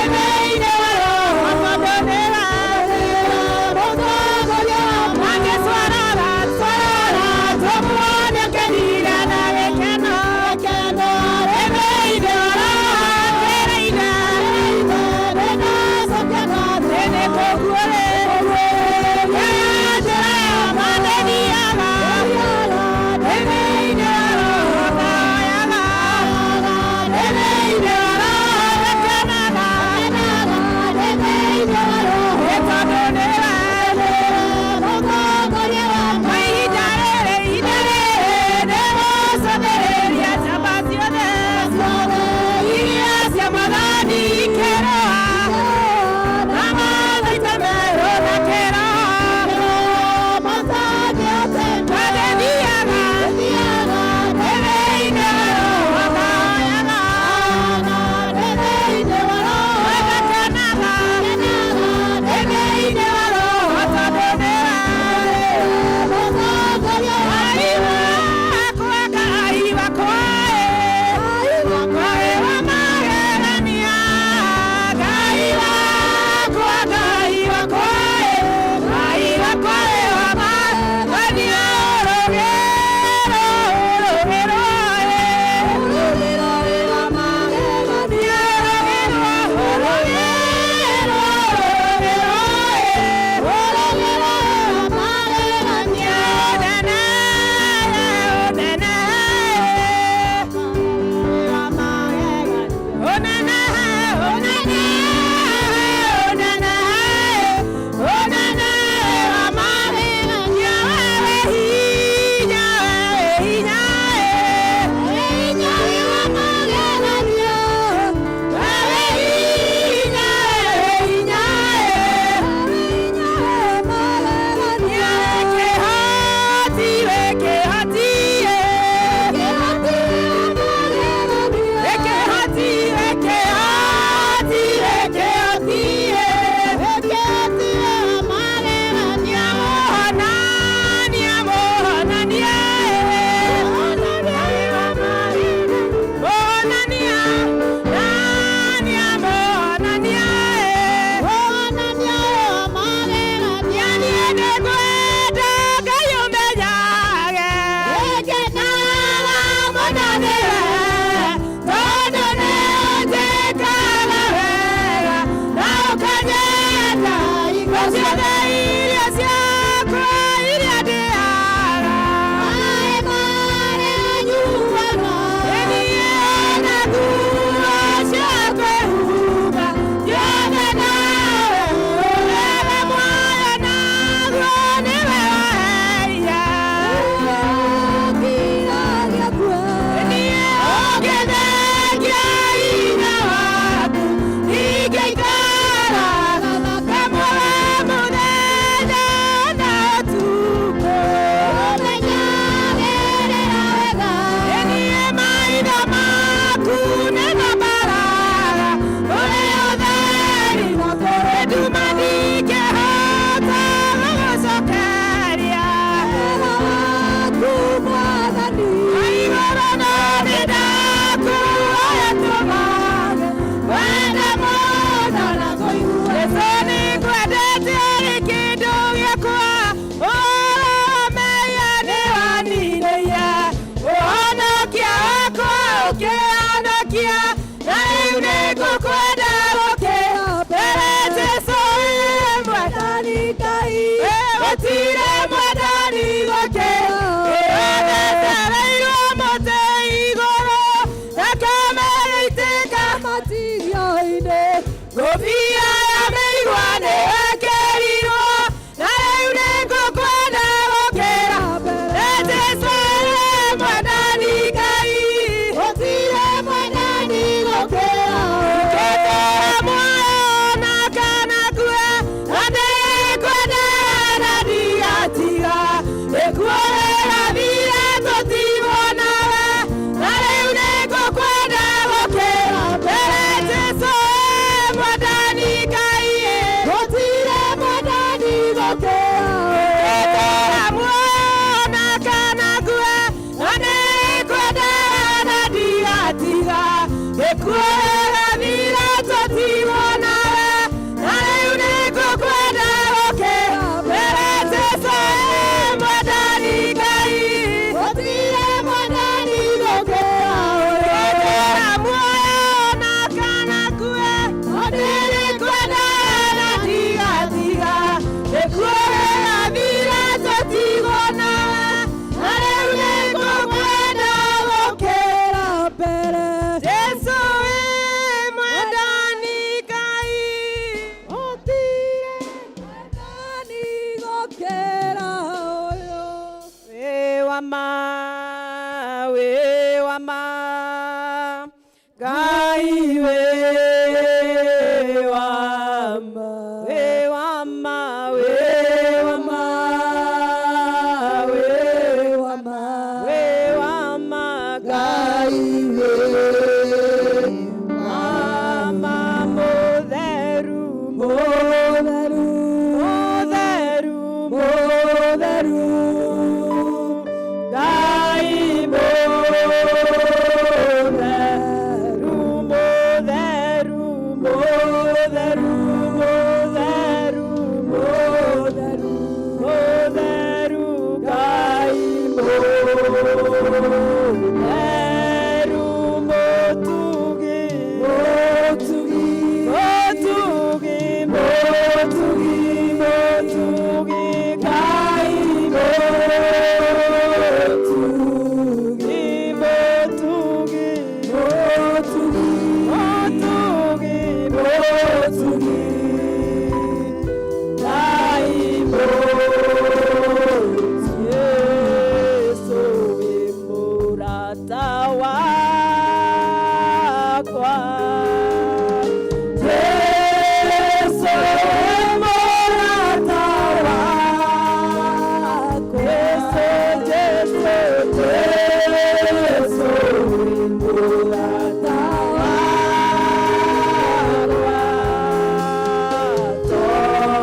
ma, wĩ wa ma, Ngai wĩ wa ma, wĩ wa ma, wĩ wa ma, wĩ wa ma, wĩ wa ma, Ngai wĩ wa ma, mũtheru, mũtheru, mũtheru, mũtheru, Ngai mũtheru, mũtheru, mũtheru, mũtheru, mũtheru, mũtheru, Ngai mũtheru, mũtugi, mũtugi, mũtugi, mũtugi, mũtugi, Ngai mũtugi, mũtugi, mũtugi, mũtugi, mũtugi, Ngai mũtugi. Yesu wĩ mũrata wakwa, Yesu wĩ mũrata wakwa, Yesu, Yesu, Yesu wĩ mũrata wakwa,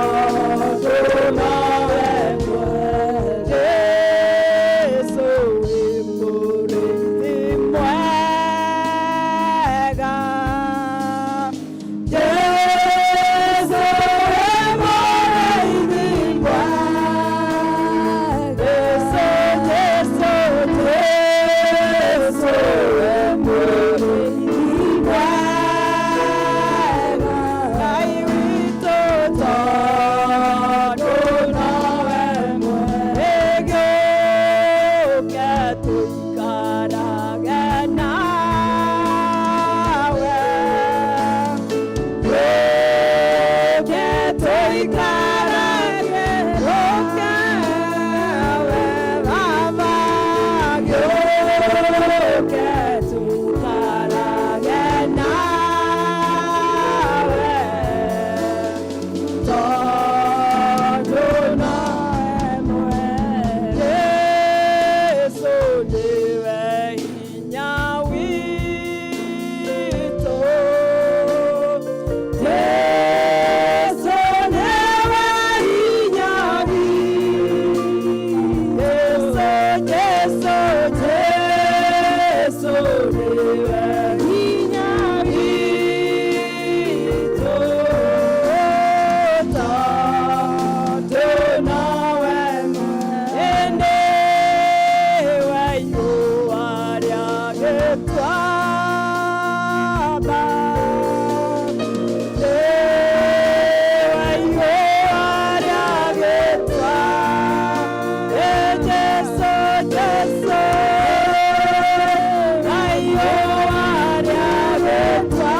tondũ nowe mwega. Yesu wĩ mũrĩithi mwega, Yesu wĩ mũrĩithi mwega, Yesu, Yesu, Yesu wĩ mũrĩithi mwega, Ngai witũ tondũ nowe mwega, gĩũke tũikarage nawe, gĩũke tũikarage, gĩũke we Baba, gĩũke tũikarage nawe, tondũ nowe mwega. Yesu nĩwe hinya witũ, Yesu nĩwe hinya witũ, Yesu, Yesu, Yesu nĩwe hinya witũ, tondũ nowe mwene we ihũa rĩa gĩtuamba, nĩwe ihũa rĩa gĩtuamba, Jesu, Jesu, ihũa rĩa gĩtuamba,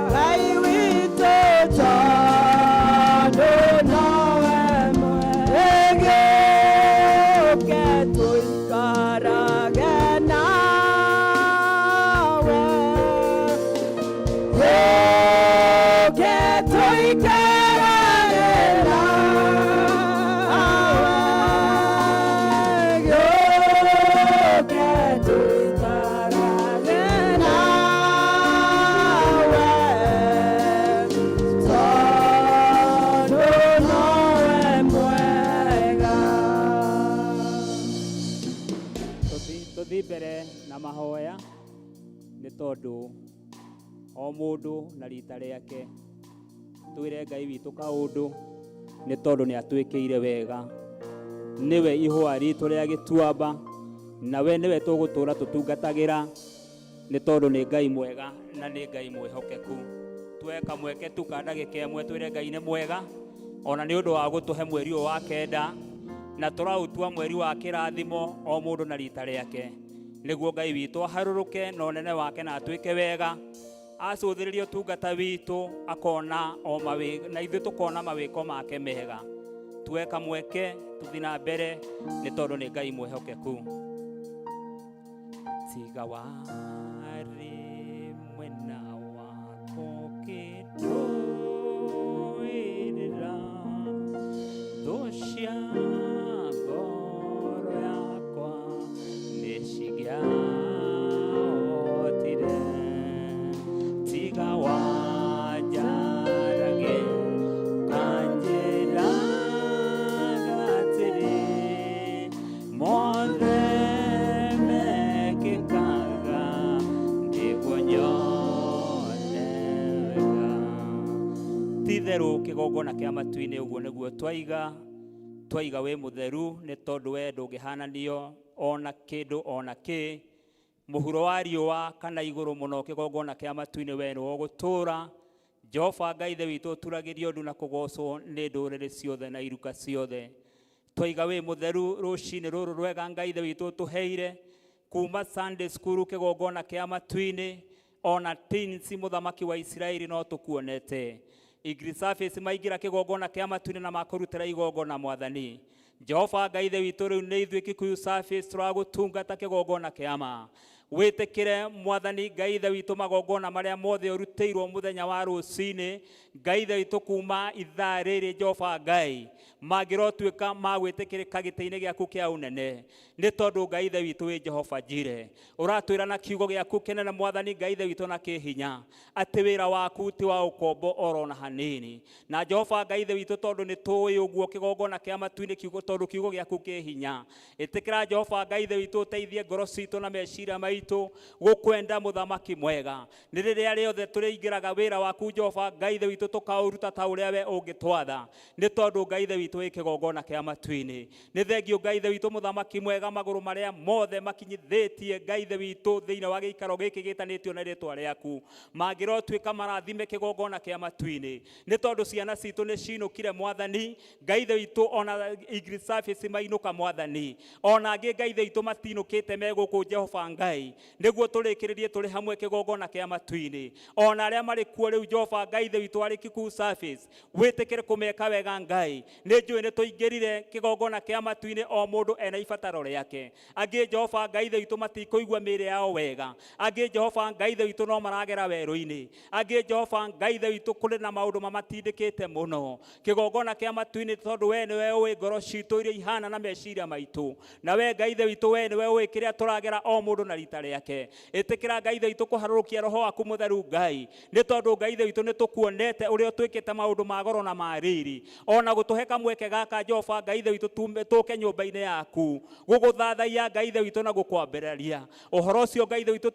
Ngai witũ tondũ nowe mwega, gĩũke tũikarage nawe, gĩũke tũikarage nawe, gĩũke tũikarage nawe, tondũ nowe mwega. Tũthiĩ mbere na mahoya nĩ tondũ o mũndũ na rita rĩake twĩre Ngai witũ kaũndũ nĩ tondũ nĩ atwĩkĩire wega, nĩwe ihũa ritũ rĩa gĩtuamba na we nĩwe tũgũtũra tũtungatagĩra nĩ tondũ nĩ Ngai mwega na nĩ Ngai mwĩhokeku. Tuoe kamweke tu ka ndagĩka ĩmwe twĩre Ngai nĩ mwega ona nĩ ũndũ wa gũtũhe mweri ũyũ wa kenda na tũraũtua mweri wa kĩrathimo o mũndũ na rita rĩake, nĩguo Ngai witũ aharũrũke na ũnene wake na atwĩke wega, acũthĩrĩrie ũtungata witũ akona o mawĩ na ithuĩ tũkona mawĩko make mega. Tuoe kamweke tũthiĩ na mbere nĩ tondũ nĩ Ngai mwĩhokeku. Tiga warĩ mwena wakwa ũkĩndũĩrĩra thũ cia ngoro yakwa nĩ cingĩahotire. Tiga wanjarage ũkanjĩraga atĩrĩ, mothe mekĩkaga nĩguo nyone wega. Ti-itherũ kĩgongona kĩa matu-inĩ ũguo nĩguo twaiga twaiga wĩ mũtheru nĩ tondũ we ndũngĩhananio ona kĩndũ ona kĩ mũhuro wa riũa kana igũrũ mũno kĩgongona kĩa matu-inĩ we nĩwe ũgũtũũra. Jehova Ngai Ithe witũ ũturagĩrio ndu na kũgocwo nĩ ndũrĩrĩ ciothe na iruka ciothe. Twaiga wĩ mũtheru rũcinĩ rũrũ rwega Ngai Ithe witũ ũtũheire kuma Sunday school kĩgongona kĩa matu-inĩ ona teens mũthamaki wa Isiraeli no tũkuonete. Igri Service maingĩra kĩgongona kĩa matu-inĩ na makũrutĩra igongona mwathani. Jehova Ngai Ithe witũ rĩu nĩ ithuĩ Kikuyu Service tũragũtungata kĩgongona kĩa ma. Wĩtĩkĩre mwathani Ngai Ithe witũ magongona marĩa mothe ũrutĩirwo mũthenya wa rũcinĩ Ngai Ithe witũ kuma ithaa rĩrĩ Jehova Ngai mangĩrotuĩka ma gwĩtĩkĩrĩka gĩtĩ-inĩ gĩaku kĩa ũnene nĩ tondũ Ngai Ithe witũ wĩ Jehova Jire ũratwĩra na kiugo gĩaku kĩnene mwathani Ngai Ithe witũ na kĩhinya atĩ wĩra waku ti wa ũkombo oro na hanini na Jehova Ngai Ithe witũ tondũ nĩ tũĩ ũguo kĩgongona kĩa matu-inĩ kiugo tondũ kiugo gĩaku kĩ hinya ĩtĩkĩra Jehova Ngai Ithe witũ ũteithie ngoro citũ na meciria maitũ gũkwenda mũthamaki mwega nĩ rĩrĩa rĩothe tũrĩingĩraga wĩra waku Jehova Ngai Ithe witũ tũkaũruta ta ũrĩa we ũngĩtwatha nĩ tondũ Ngai Ithe witũ wĩ kĩgongona kĩa matu-inĩ nĩ thengio Ngai Ithe witũ mũthamaki mwega magũrũ marĩa mothe makinyithĩtie Ngai Ithe witũ thĩinĩ wa gĩikaro gĩkĩ gĩtanĩtio na rĩtwa rĩaku mangĩrotuĩka marathime kĩgongona kĩa matu-inĩ nĩ tondũ ciana citũ nĩ cinũkire mwathani Ngai Ithe witũ ona Igri Service mainũka mwathani ona angĩ Ngai Ithe witũ matinũkĩte me gũkũ Jehova Ngai nĩguo tũrĩkĩrĩrie tũrĩ hamwe kĩgongona kĩa matu-inĩ ona arĩa marĩ kuo rĩu Jehova Ngai Ithe witũ arĩ Kikuyu Service wĩtĩkĩre kũmeka wega Ngai nĩ njũĩ nĩ tũingĩrire kĩgongona kĩa matu-inĩ o mũndũ ena ibataro rĩake angĩ Jehova Ngai Ithe witũ matikũigua mĩĩrĩ yao wega angĩ Jehova Ngai Ithe witũ no maragera werũ-inĩ angĩ Jehova Ngai Ithe witũ kũrĩ na maũndũ mamatindĩkĩte mũno kĩgongona kĩa matu-inĩ tondũ we nĩwe ũĩ ngoro citũ iria ihana na meciria maitũ na we Ngai Ithe witũ we nĩwe ũĩ kĩrĩa tũragera o mũndũ na rita rĩake ĩtĩkĩra Ngai Ithe witũ kũharũrũkia roho waku mũtheru Ngai nĩ tondũ Ngai Ithe witũ nĩ tũkuonete ũrĩa ũtwĩkĩte maũndũ ma goro na ma riri ona gũtũhe kamweke gaka Jehova Ngai Ithe witũ tũke nyũmba-inĩ yaku gũgũthathaiya Ngai Ithe witũ na gũkwambĩrĩria ũhoro ũcio Ngai Ithe witũ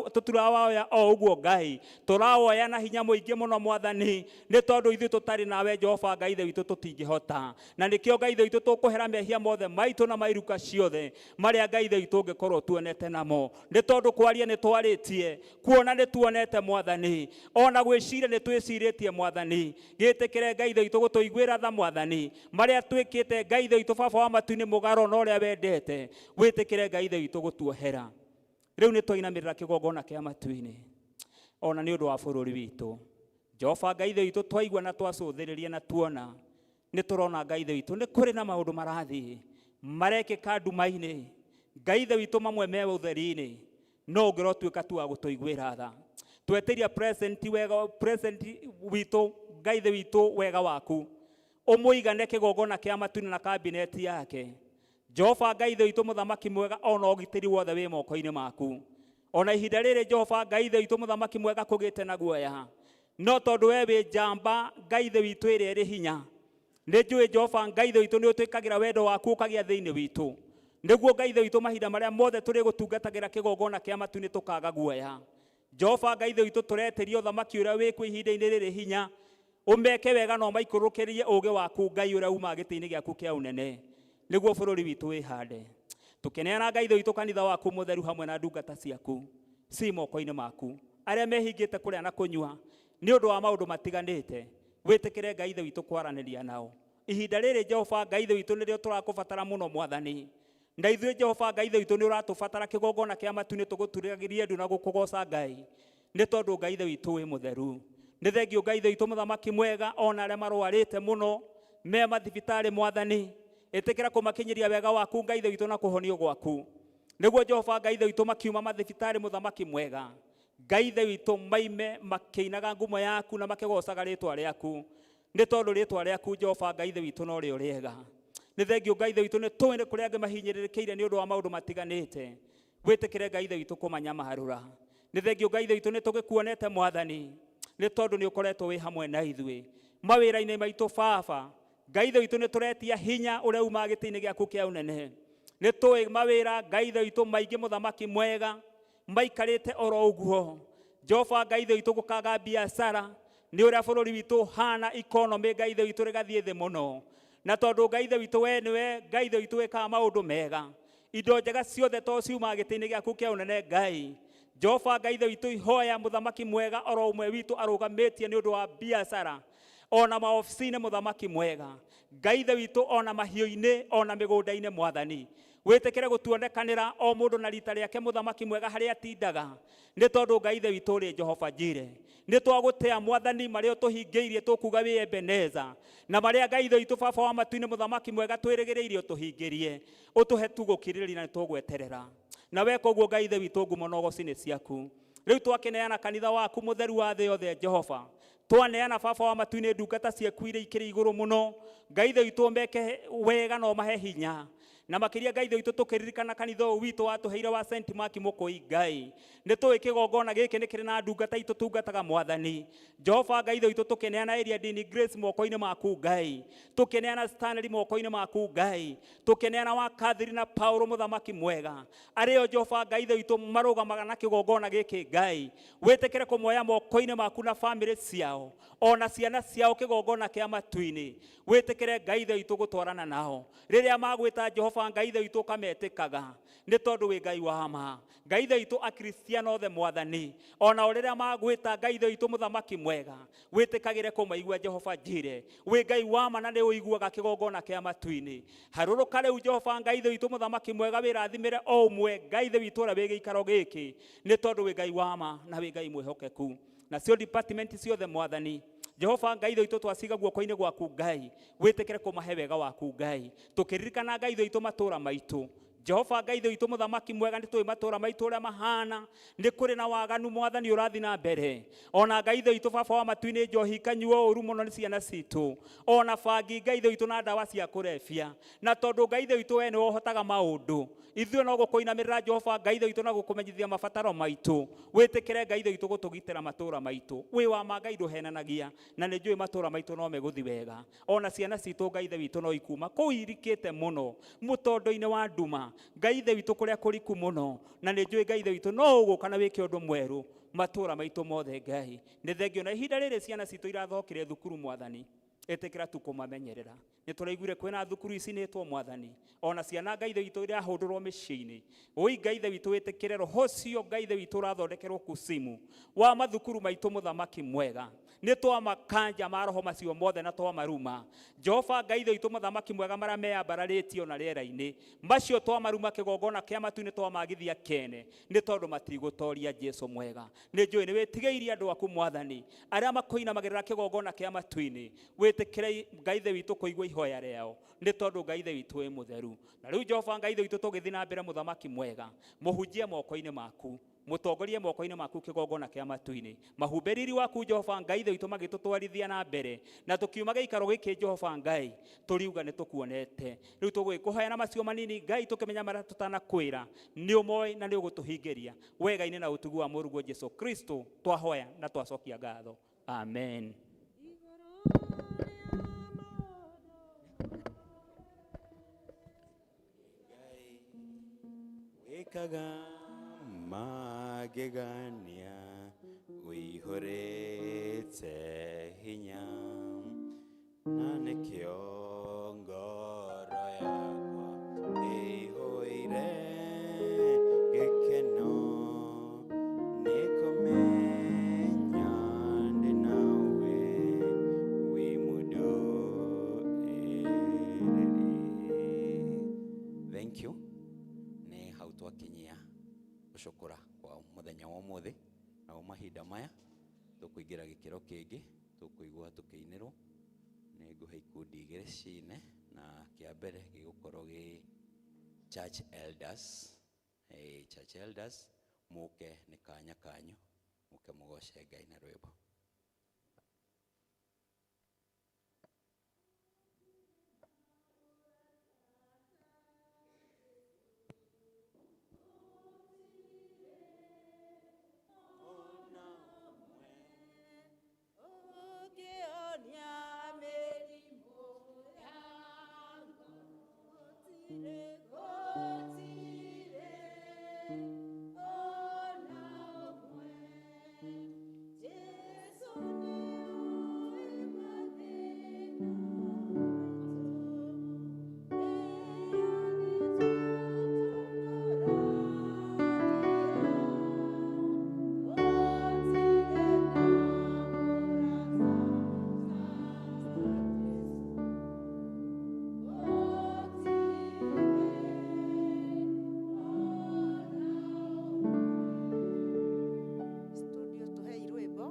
tũtirawoya o ũguo Ngai tũrawoya na hinya mũingĩ mũno mwathani nĩ tondũ ithuĩ tũtarĩ nawe Jehova Ngai Ithe witũ tũtingĩhota na nĩkĩo Ngai Ithe witũ tũkũhera mehia mothe maitũ na mairuka ciothe marĩa Ngai Ithe witũ ũngĩkorwo tuonete namo nĩ tondũ kwaria nĩ twarĩtie kuona nĩ tuonete mwathani ona gwĩciria nĩ twĩcirĩtie mwathani gĩtĩkĩre Ngai Ithe witũ gũtũiguĩra tha mwathani marĩa twĩkĩte Ngai Ithe witũ baba wa matu-inĩ mũgaro na ũrĩa wendete wĩtĩkĩre Ngai Ithe witũ gũtuohera rĩu nĩ twainamĩrĩra kĩgongona kĩa matu-inĩ ona nĩ ũndũ wa bũrũri witũ Jehova Ngai Ithe witũ twaigua na twacũthĩrĩria na tuona nĩ tũrona Ngai Ithe witũ nĩ kũrĩ na maũndũ marathiĩ marekĩka nduma-inĩ Ngai Ithe witũ mamwe me ũtheri-inĩ no ũngĩrotuĩka tu wa gũtũiguĩra tha twetĩria president wega president witũ Ngai Ithe witũ wega waku ũmũigane kĩgongona kĩa matu-inĩ na kabineti yake Jehova Ngai Ithe witũ mũthamaki mwega ona ũgitĩri wothe wĩ moko-inĩ maku ona ihinda rĩrĩ Jehova Ngai Ithe witũ mũthamaki mwega kũgĩte na guoya no tondũ we wĩ njamba Ngai Ithe witũ ĩrĩa ĩrĩ hinya nĩ njũĩ Jehova Ngai Ithe witũ nĩ ũtwĩkagĩra wendo waku ũkagĩa thĩinĩ witũ nĩguo Ngai Ithe witũ mahinda marĩa mothe tũrĩ gũtungatagĩra kĩgongona kĩa matu-inĩ tũkaga guoya Jehova Ngai Ithe witũ tũretĩria ũthamaki ũrĩa wĩkuo ihinda-inĩ rĩrĩ hinya ũmeke wega na ũmaikũrũkĩrie ũũgĩ waku Ngai ũrĩa umaga gĩtĩ-inĩ gĩaku kĩa ũnene nĩguo bũrũri witũ wĩhande tũkeneana Ngai Ithe witũ kanitha waku mũtheru hamwe na ndungata ciaku ci moko-inĩ maku arĩa mehingĩte kũrĩa na kũnyua nĩ ũndũ wa maũndũ matiganĩte wĩtĩkĩre Ngai Ithe witũ kwaranĩria nao ihinda rĩrĩ Jehova Ngai Ithe witũ nĩrĩo tũrakũbatara mũno mwathani na ithuĩ Jehova Ngai Ithe witũ nĩ ũratũbatara kĩgongona kĩa matu-inĩ tũgũturagĩrie ndu na gũkũgoca Ngai nĩ tondũ Ngai Ithe witũ wĩ mũtheru nĩ thengio Ngai Ithe witũ mũthamaki mwega ona arĩa marwarĩte mũno Me mathibitarĩ Mwathani, ĩtĩkĩra kũmakinyĩria wega waku Ngai Ithe witũ na kũhonio gwaku, nĩguo Jehova Ngai Ithe witũ makiuma mathibitarĩ mũthamaki mwega Ngai Ithe witũ maime makĩinaga ngumo yaku na makĩgocaga rĩtwa rĩaku, nĩ tondũ rĩtwa rĩaku Jehova Ngai Ithe witũ no rĩo rĩega. Nĩ thengio Ngai Ithe witũ, nĩ tũĩ nĩ kũrĩ angĩ mahinyĩrĩrĩkĩire nĩ ũndũ wa maũndũ matiganĩte. Wĩtĩkĩre Ngai Ithe witũ kũmanyamarũra. Nĩ thengio Ngai Ithe witũ, nĩ tũgĩkuonete Mwathani, nĩ tondũ nĩ ũkoretwo wĩ hamwe na ithuĩ mawĩra-inĩ maitũ. Baba Ngai Ithe witũ, nĩ tũretia hinya ũrĩa umaga gĩtĩ-inĩ gĩaku kĩa ũnene. Nĩ tũĩ mawĩra Ngai Ithe witũ maingĩ mũthamaki mwega maikarĩte oro ũguo, Jehova Ngai Ithe witũ, gũkaga biacara nĩ ũrĩa bũrũri witũ ũhana, economy Ngai Ithe witũ rĩgathiĩ thĩ mũno. Na tondũ Ngai Ithe witũ we nĩwe Ngai Ithe witũ wĩkaga maũndũ mega, indo njega ciothe to ciumaga gĩtĩ-inĩ gĩaku kĩa ũnene Ngai. Jehova Ngai Ithe witũ, ihoya mũthamaki mwega oro ũmwe witũ arũgamĩtie nĩ ũndũ wa biacara ona maobici-inĩ mũthamaki mwega Ngai Ithe witũ, ona mahiũ-inĩ, ona mĩgũnda-inĩ Mwathani, wĩtĩkĩre gũtuonekanĩra o mũndũ na rita rĩake mũthamaki mwega harĩa atindaga, nĩ tondũ Ngai Ithe witũ ũrĩ Jehova Jire. Nĩ twagũtĩa Mwathani, marĩa ũtũhingĩirie tũkuga wĩ Ebeneza, na marĩa Ngai Ithe witũ Baba wa matu-inĩ mũthamaki mwega twĩrĩgĩrĩirie ũtũhingĩrie, ũtũhe tu gũkirĩrĩria na nĩ tũgweterera. Na weka ũguo Ngai Ithe witũ, ngumo na ũgoci nĩ ciaku. Rĩu twakĩneana kanitha waku mũtheru wa thĩ yothe Jehova, twaneana Baba wa matu-inĩ ndungata ciaku iria ikĩrĩ igũrũ mũno Ngai Ithe witũ, meke wega na ũmahe hinya. Na makĩria Ngai Ithe witũ, tũkĩririkana kanitha ũyũ witũ watũheire wa St Mark Mũkũi Ngai, nĩ tũĩ kĩgongona gĩkĩ nĩ kĩrĩ na ndungata itũtungataga Mwathani. Jehova Ngai Ithe witũ, tũkĩneana area Dini Grace moko-inĩ maku Ngai, tũkĩneana Stanley moko-inĩ maku Ngai, tũkĩneana wa Catherine na Paulo mũthamaki mwega, arĩo Jehova Ngai Ithe witũ marũgamaga na kĩgongona gĩkĩ Ngai, wĩtĩkĩre kũmoya moko-inĩ maku na famĩlĩ ciao ona ciana ciao kĩgongona kĩa matu-inĩ. Wĩtĩkĩre Ngai Ithe witũ gũtwarana nao rĩrĩa magwĩta Jehova Ngai Ithe witũ, ũkametĩkaga nĩ tondũ wĩ Ngai wa ma. Ngai Ithe witũ, akristiano othe Mwathani, ona o rĩrĩa magwĩta Ngai Ithe witũ mũthamaki mwega, wĩtĩkagĩre kũmaigua Jehova Jire, wĩ Ngai wa ma na nĩ ũiguaga kĩgongona kĩa matu-inĩ. Harũrũka rĩu Jehova Ngai Ithe witũ mũthamaki mwega, wĩrathimĩre o ũmwe Ngai Ithe witũ ũrĩa wĩ gĩikaro gĩkĩ, nĩ tondũ wĩ Ngai wa ma na wĩ Ngai mwĩhokeku. Nacio department ciothe Mwathani Jehova Ngai Ithe witũ twaciga guoko-inĩ gwaku Ngai, wĩtĩkĩre kũmahe wega waku Ngai. Tũkĩririkana Ngai Ithe witũ matũũra maitũ, Jehova Ngai Ithe witũ mũthamaki mwega, nĩ tũĩ matũũra maitũ ũrĩa mahana, nĩ kũrĩ na waganu Mwathani ũrathiĩ na mbere. Ona Ngai Ithe witũ Baba wa matu-inĩ, njohi ikanyuo ũru mũno nĩ ciana citũ, ona bangi Ngai Ithe witũ na ndawa cia kũrebia. Na tondũ Ngai Ithe witũ we nĩwe ũhotaga maũndũ, ithuĩ no gũkũinamĩrĩra Jehova Ngai Ithe witũ na gũkũmenyithia mabataro maitũ. Wĩtĩkĩre Ngai Ithe witũ gũtũgitĩra matũũra maitũ. Wĩ wa ma Ngai, ndũhenanagia, na nĩ njũĩ matũũra maitũ no megũthi wega. Ona ciana citũ Ngai Ithe witũ no ikuma kũu irikĩte mũno mũtondo-inĩ wa nduma Ngai Ithe witũ, kũrĩa kũriku mũno, na nĩ njũĩ Ngai Ithe witũ no ũgũka na wĩke ũndũ mwerũ matũũra maitũ mothe Ngai. Nĩ thengio na ihinda rĩrĩ ciana citũ irathokire thukuru Mwathani, ĩtĩkĩra tu kũmamenyerera. Nĩ tũraiguire kwĩna thukuru icinĩtwo Mwathani, ona ciana Ngai Ithe witũ irahũndũrwo mĩciĩ-inĩ. Ũi Ngai Ithe witũ, wĩtĩkĩre roho ũcio Ngai Ithe witũ ũrathondekerwo kusimu wa mathukuru maitũ mũthamaki mwega, nĩ twamakanja maroho macio mothe na twamaruma Jehova Ngai Ithe witũ mũthamaki mwega, marĩa meyambararĩtie ona rĩera-inĩ macio twamaruma kĩgongona kĩa matu-inĩ, twamagithia kene nĩ tondũ matigũtoria. Jesu mwega, nĩ njũĩ nĩ wĩtigĩirie andũ aku Mwathani arĩa makũinamagĩrĩra kĩgongona kĩa matu-inĩ. Wĩtĩkĩre Ngai Ithe witũ kũigua ihoya rĩao, nĩ tondũ Ngai Ithe witũ wĩ mũtheru. Na rĩu Jehova Ngai Ithe witũ, tũgĩthiĩ na mbere mũthamaki mwega, mũhunjie moko-inĩ maku, mũtongorie moko-inĩ maku kĩgongona kĩa matu-inĩ, mahumbe riri waku Jehova Ngai Ithe witũ, magĩtũtwarithia na mbere na tũkiuma gĩikaro gĩkĩ Jehova Ngai, tũriuga nĩ tũkuonete. Rĩu tũgũgĩkũhoya na macio manini Ngai, tũkĩmenya marĩa tũtanakwĩra nĩ ũmoĩ na nĩ ũgũtũhingĩria wega-inĩ na ũtugi wa mũrũguo Jesu Kristo twahoya na twacokia ngatho, amen. Wĩkaga magegania, ũihũrĩte hinya, na nĩkĩo ngoro yakwa ĩihũire gĩkeno, nĩ kũmenya ndĩ nawe wĩ mũndũ ĩrĩri. Thank you. Nĩ hau twakinyia gũcũkũra kwa mũthenya wa ũmũthĩ, nao mahinda maya tũkũingĩra gĩkĩro kĩngĩ, tũkũigua tũkĩinĩrwo. Nĩ ngũhe ikundi igĩrĩ cine, na kĩa mbere gĩgũkorwo gĩ church elders. Church elders, mũke nĩ kanya kanyu, mũke mũgoce Ngai na rwĩmbo. Studio tuhei rwĩmbo.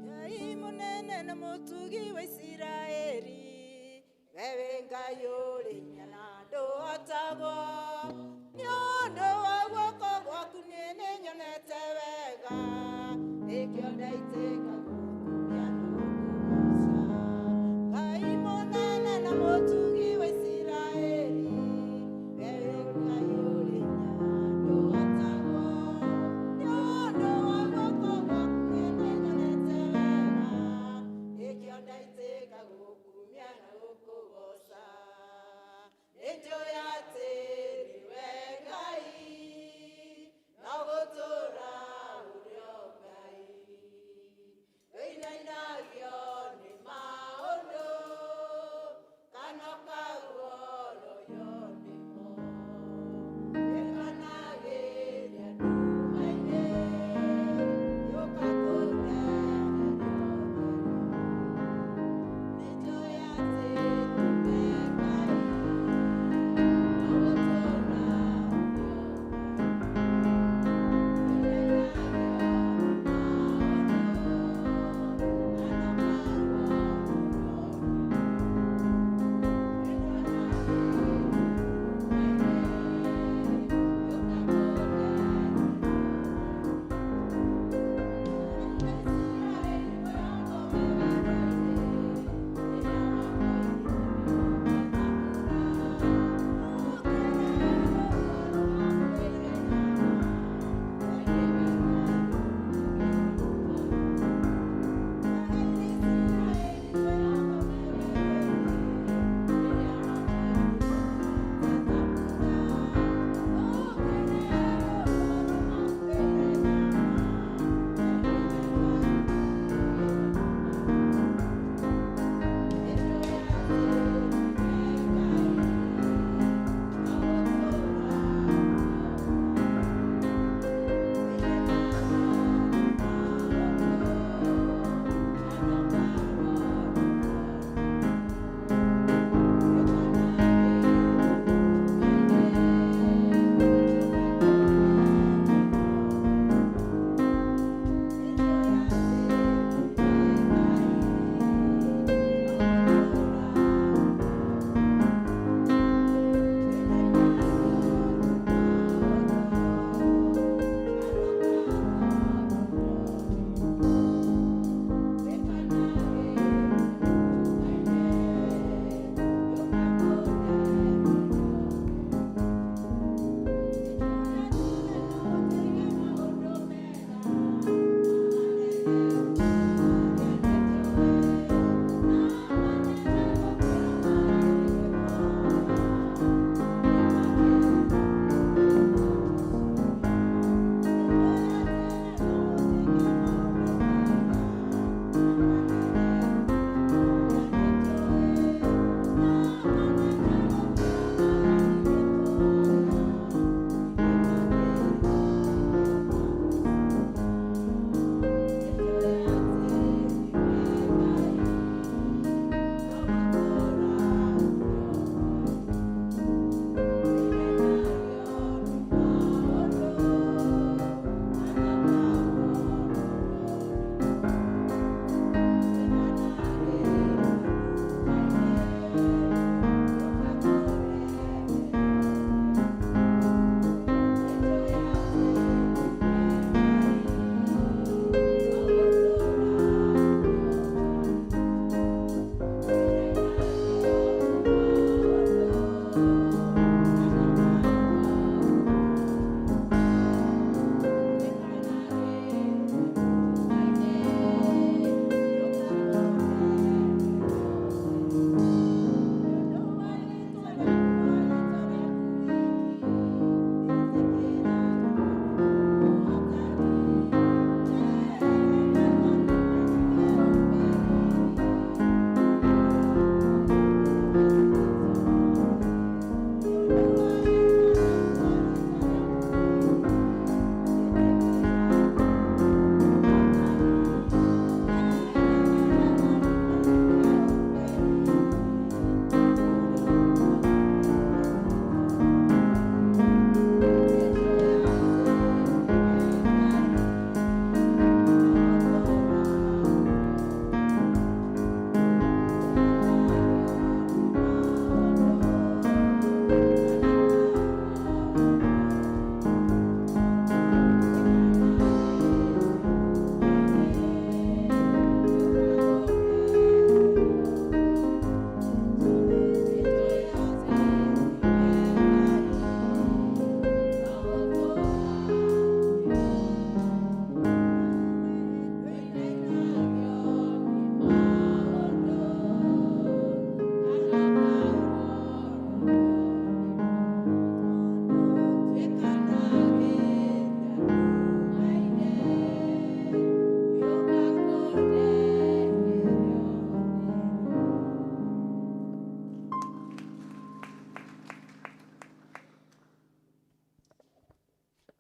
Ngai mũnene na mũtugi wa Isiraeli, wewe Ngai ũrĩ hinya na ndũhotagwo. Nĩ ũndũ wa guoko gwaku niĩ nĩnyonete wega, nĩkĩo ndaitĩka gũkumia na gũkũgooca. Ngai mũnene na mũtugi wa Isiraeli, wewe Ngai ũrĩ hinya na ndũhotagwo. Nĩ ũndũ wa guoko gwaku niĩ nĩnyonete wega, nĩkĩo ndaitĩka gũkumia na gũkũgooca. Nĩnjũĩ atĩ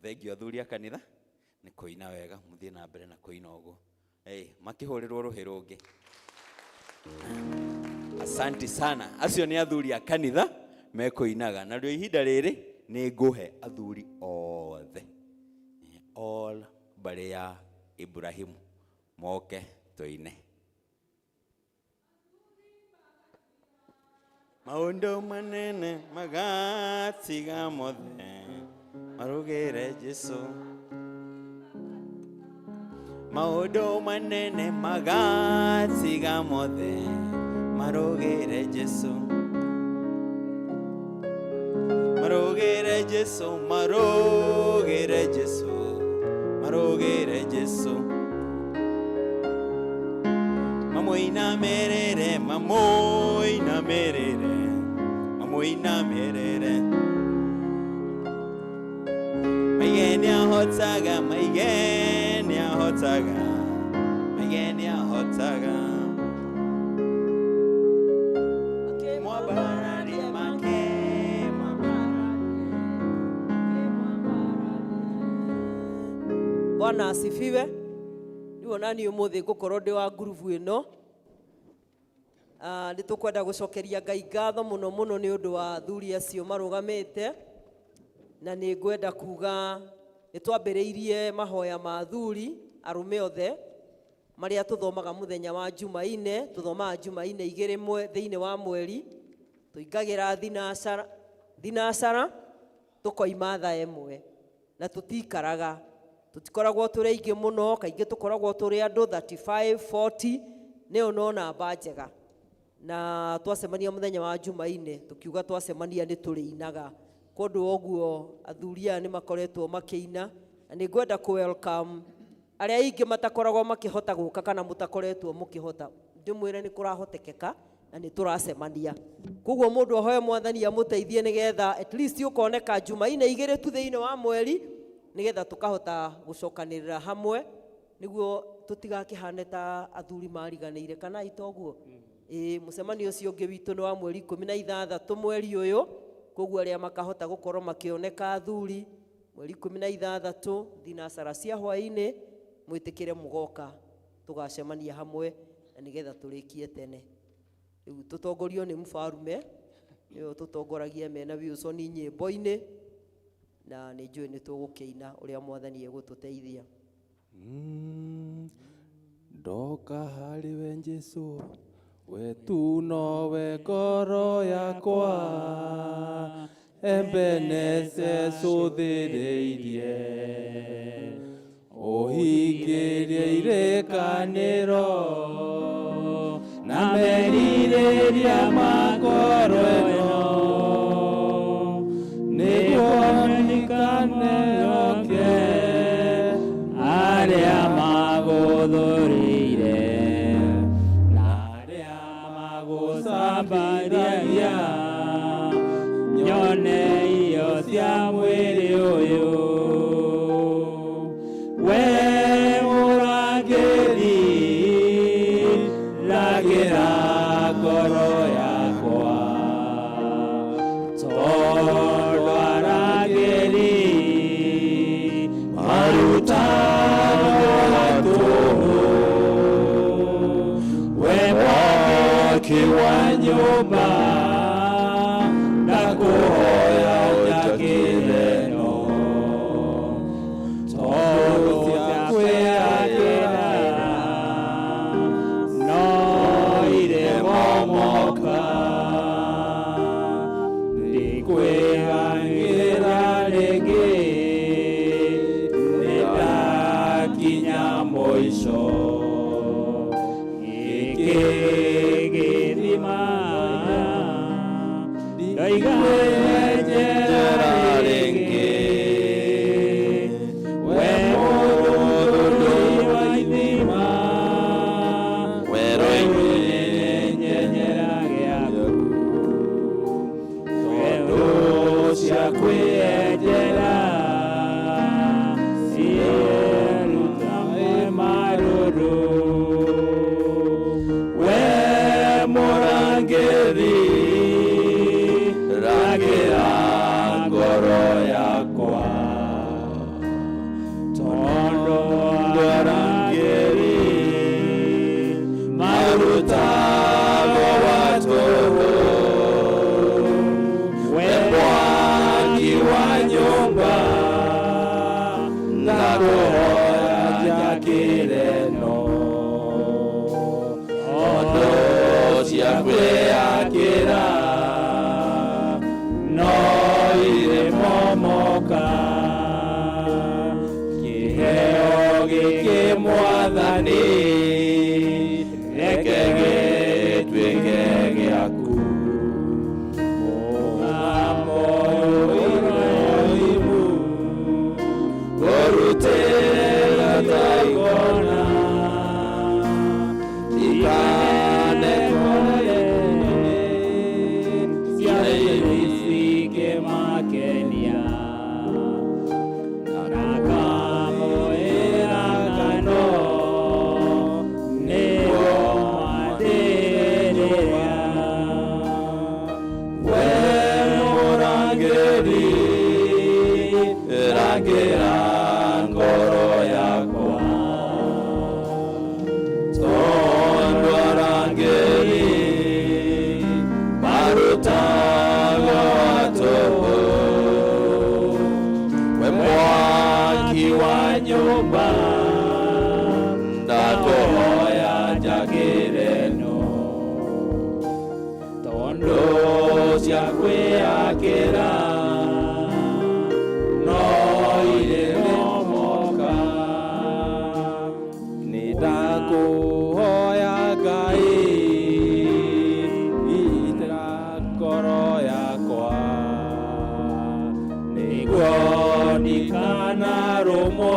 Thengio athuri a kanitha nĩ kũina wega, mũthiĩ na mbere na kũina ũguo. Hey, makĩhũrĩrwo rũhĩ rũngĩ. Asanti sana. Acio nĩ athuri a kanitha mekũinaga. Narĩo ihinda rĩrĩ nĩ ngũhe athuri othe, all mbarĩ ya Ibrahimu, moke tũine. Maũndũ manene magatiga mothe marugĩre Jesu. Maũndũ manene magatiga mothe marugĩre Jesu. Marugĩre Jesu, marugĩre Jesu, marugĩre Jesu. Mamuinamĩrĩre, mamuinamĩrĩre, mamuinamĩrĩre. Maige nĩahotaga, maige nĩahotaga, maige nĩahotaga. Mwambararie make, Bwana asifiwe. Rĩu ona niĩ ũmũthĩ ngũkorwo ndĩ wa ngurubu ĩno. Nĩ tũkwenda gũcokeria Ngai ngatho mũno mũno nĩ ũndũ wa athuri acio marũgamĩte, na nĩ ngwenda kuga nĩ twambĩrĩirie mahoya ma athuri arũme othe marĩa tũthomaga mũthenya wa Jumaine. Tũthomaga Jumaine igĩrĩ thĩinĩ wa mweri, tũingagĩra thinacara tũkoima thaa ĩmwe, na tũtikaraga, tũtikoragwo tũrĩ aingĩ mũno, kaingĩ tũkoragwo tũrĩ andũ 35, 40, nĩyo no namba njega. Na twacemania mũthenya wa Jumaine tũkiuga twacemania nĩ tũrĩinaga. Kũndũ ũguo athuri aya nĩ makoretwo makĩina, na nĩ ngwenda kũ welcome arĩa aingĩ matakoragwo makĩhota gũka kana mũtakoretwo mũkĩhota, ndĩmwĩre nĩ kũrahotekeka na nĩ tũracemania. Koguo mũndũ ahoe Mwathani amũteithie nĩgetha at least ũkoneka Jumaine igĩrĩ tu thĩinĩ wa mweri, nĩgetha tũkahota gũcokanĩrĩra hamwe nĩguo tũtigakĩhane ta athuri mariganĩire, kana itoguo. Ĩĩ, mũcemanio ũcio ũngĩ witũ nĩ wa mweri 16 mweri ũyũ, koguo arĩa makahota gũkorwo makĩoneka athuri mweri 16 thinacara cia hwaĩ-inĩ, mwĩtĩkĩre mũgoka tũgacemania hamwe na nĩgetha tũrĩkie tene. Rĩu tũtongorio nĩ mũbarume, nĩwe tũtongoragia mena Wilson nyĩmbo-inĩ, na nĩ njũĩ nĩ tũgũkĩina ũrĩa Mwathani egũtũteithia. Ndoka harĩ we Jesu, we tu nowe ngoro yakwa, Ebeneze cũthĩrĩirie, ũhingĩrie irĩkanĩro na merirĩria ma ngoro ĩno, nĩguo ndirikane arĩa magũthũrĩire na arĩa magũcambithagia, nyone irio cia mwĩrĩ ũyũ. We mũrangĩri, rangĩra ngoro yakwa, tondũ arangĩri marutagwo tũhũ. We mwaki wa nyũmba, ndakũhoya ũnjakĩre no, tondũ cia kwĩyakĩra no iremomoka. Ndikwĩgangĩra rĩngĩ, nĩndakinya mũico. Gĩkĩ gĩthima ndoiga njera rĩngĩ, we mũthũri wa ithima, werũ-inĩ nyenyera gĩaku, tondũ cia kwĩyenjera cieruta marũrũ. We mũrangĩri, rangĩra ngoro yakwa. njakĩre no Tondũ cia kwĩyakĩra no irĩ momoka Kĩheo gĩkĩ Mwathani reke gĩtuĩke gĩaku Mũgambo ũyũ Ibrahimu ngũrutĩra igongona ndikanekore ciana cingĩmakenia na kamwĩra ngano nĩguo mandĩrĩra We mũrangĩri rangĩra ngoro yakwa tondũ arangĩri marutaga tũhũ we mwaki wa nyũmba ndakũhoya njakĩre no tondũ cia kwĩyakĩra no irĩ momoka nĩ ndakũhoya Ngai itĩra ngoro yakwa nĩguo ndikanarũmwo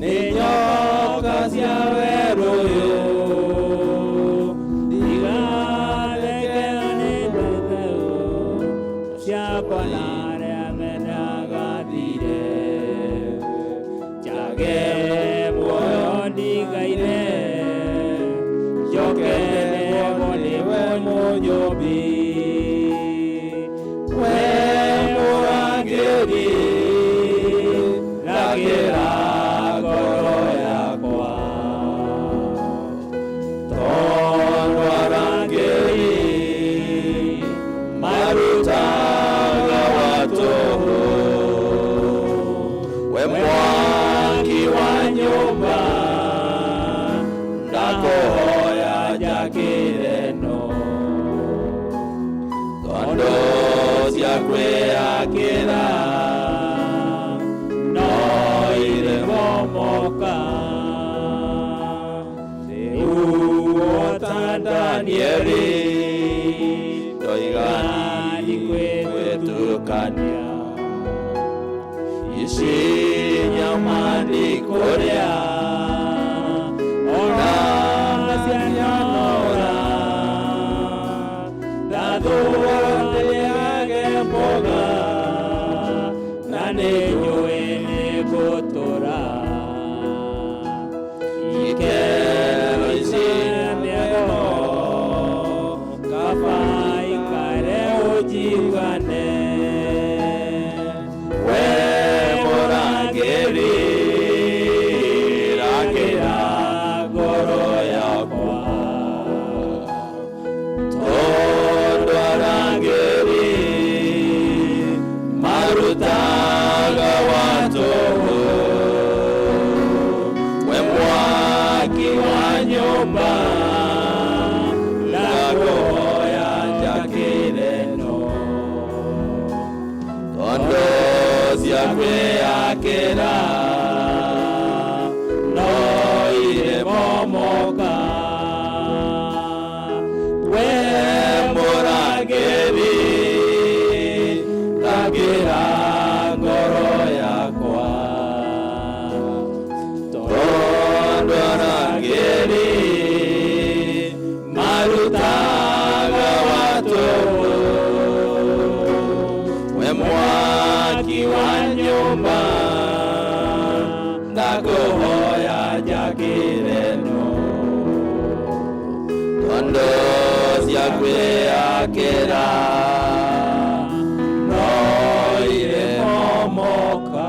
nĩ nyoka cia werũ ũyũ ndigareke nĩ mbetheu ciakwa na arĩa mendaga thire njage muoyo ndigaire njoke nĩguo nĩwe mũnyũmbi we mũrangĩri rangĩra ngoro yakwa tondũ arangĩri marutaga wa tũhũ we mwaki wa nyũmba ndakũhoya njakĩre no tondũ cia kwĩyakĩra no irĩ momoka rĩu ota Danieli ndoiga ndikwĩtukania ici nyama ndikũrĩa ona cianora ndathũa ndĩage mboga na nĩ njũĩ nĩ ngũtũra ikero ici mĩago kaba ikare ũnjigane we mũrangĩri rangĩra ngoro yakwa tondũ arangĩri marutaga wa tũhũ we mwaki wa nyũmba ndakũhoya njakĩre no tondũ cia kwĩyakĩra no irĩ momoka we mũrangĩri rangĩra ngoro yakwa tondũ arangĩri marutaga wa tũhũ we mwaki wa nyũmba ndakũhoya njakĩre no tondũ cia kwĩyakĩra no irĩ momoka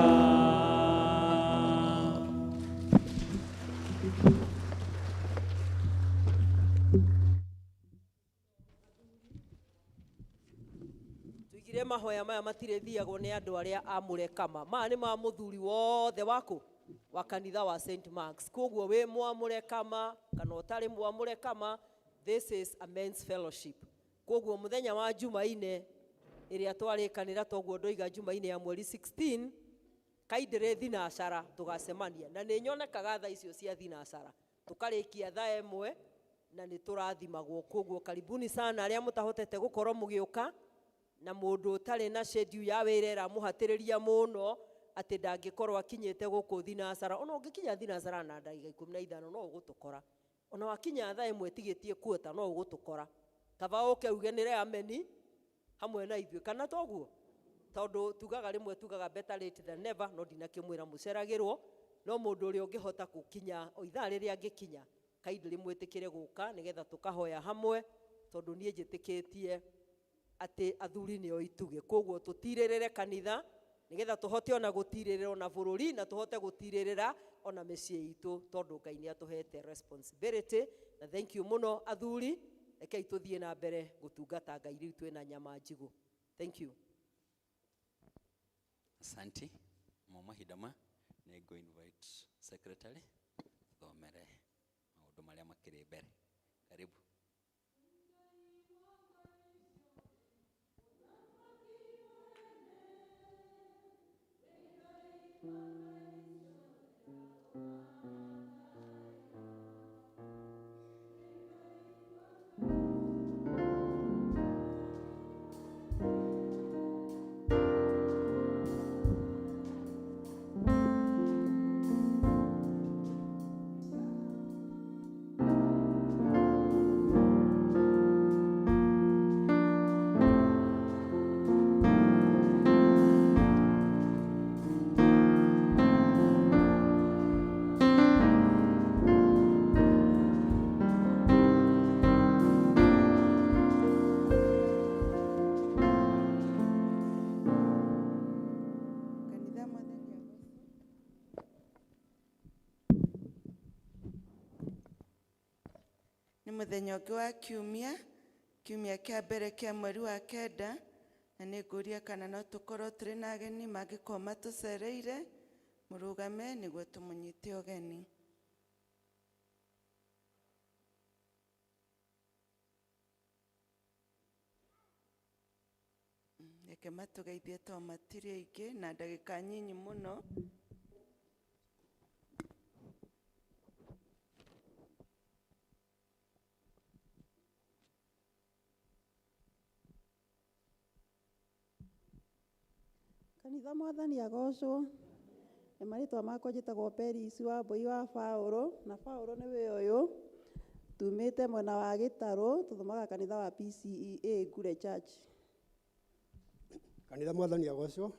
Tuigire mahoya maya matirĩ thiagwo nĩ andũ arĩa amũre kama maya nĩ ma mũthuri wothe waku Wa kanitha wa St Marks. Koguo wĩ mwamũre kama kana ũtarĩ mwamũre kama, this is a men's fellowship. Koguo mũthenya wa Jumaine ĩrĩa twarĩkanĩra, toguo ndoiga, Jumaine ya mweri 16 kaindĩrĩ thinacara tũgacemania, na nĩ nyonekaga thaa icio cia thinacara, tũkarĩkia thaa 1 na nĩ tũrathimagwo. Koguo karibuni sana arĩa mũtahotete gũkorwo mũgĩũka, na mũndũ ũtarĩ na schedule ya wĩra ĩramũhatĩrĩria mũno atĩ ndangĩkorwo akinyĩte gũkũ thinacara. Ona ũngĩkinya thinacara na ndagĩka 15 no ũgũtũkora, ona wakinya thaa 1 tigĩtie kuota no ũgũtũkora. Kaba ũke uge nĩre ameni hamwe na ithuĩ, kana toguo? Tondũ tugaga rĩmwe, tugaga better late than never. No ndinakĩmwĩra mũceragĩrwo, no mũndũ ũrĩa ũngĩhota gũkinya o ithaa rĩrĩa angĩkinya, kindly mwĩtĩkĩre gũka nĩgetha tũkahoya hamwe, tondũ niĩ njĩtĩkĩtie atĩ athuri nĩo itugĩ. Koguo tũtirĩrĩre kanitha nĩgetha tũhote ona gũtirĩrĩra ona bũrũri, na tũhote gũtirĩrĩra ona mĩciĩ itũ, tondũ Ngai nĩ atũhete responsibility. Na thank you mũno athuri, rekei tũthiĩ na mbere gũtungata Ngai rĩu twĩna nyama njigũ. Thank you. Asante. Mo mahinda ma nĩ ngũ invite secretary thomere maũndũ marĩa makĩrĩ mbere. Karibu. Kanitha, Mwathani agocwo. Nĩ mũthenya ũngĩ wa kiumia, kiumia kĩa mbere kĩa mweri wa 9, na nĩ ngũria kana no tũkorwo tũrĩ na ageni mangĩkorwo matũcereire, mũrũgame nĩguo tũmũnyite ũgeni. Reke matũgeithie to matirĩ aingĩ na ndagĩka nyinyi mũno. Kanitha, Mwathani agocwo. Nĩ marĩtwa makwa njĩtagwo Peris wa Mbũi wa Baũrũ, na Baũrũ nĩwe ũyũ. Tumĩte mwena wa Gĩtarũ, tũthomaga kanitha wa PCEA Ngure Church. Kanitha, Mwathani agocwo.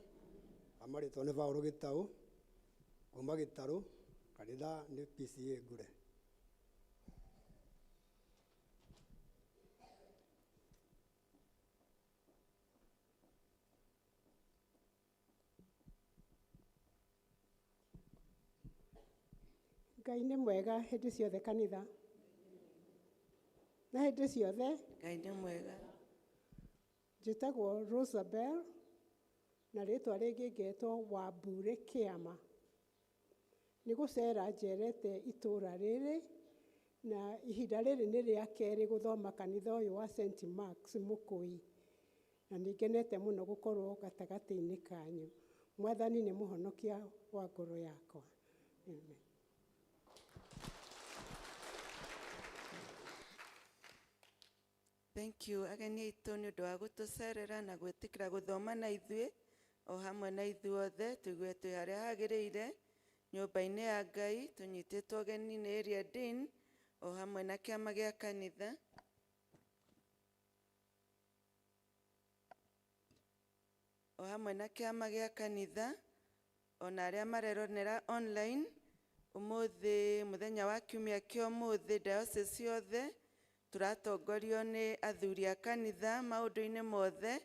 Amarĩtwa nĩ Baũrũ Gĩtaũ kuma Gĩtarũ, kanitha nĩ PCA Ngure. Ngai nĩ mwega hĩndĩ ciothe, kanitha, na hĩndĩ ciothe. Ngai nĩ mwega. Njĩtagwo Rosabel na rĩtwa rĩngĩ ngetwo Wambure Kĩama. Nĩ gũcera njerete itũũra rĩrĩ, na ihinda rĩrĩ nĩ rĩa kerĩ gũthoma kanitha ũyũ wa St Marks Mũkũi, na nĩ ngenete mũno gũkorwo gatagatĩ-inĩ kanyu. Mwathani nĩ mũhonokia wa ngoro yakwa. Amen. Thank you ageni aitũ nĩ ũndũ wa gũtũcerera na gwĩtĩkĩra gũthoma na ithuĩ, o hamwe na ithuothe tũigue twĩ harĩa hagĩrĩire nyũmba-inĩ ya Ngai, tũnyitĩtwo ũgeni nĩ area dean o hamwe na kĩama gĩa kanitha. O hamwe na kĩama gĩa kanitha, ona arĩa mareronera online. Ũmũthĩ, mũthenya wa kiumia kĩa ũmũthĩ, diocese yothe tũratongorio nĩ athuri a kanitha maũndũ-inĩ mothe,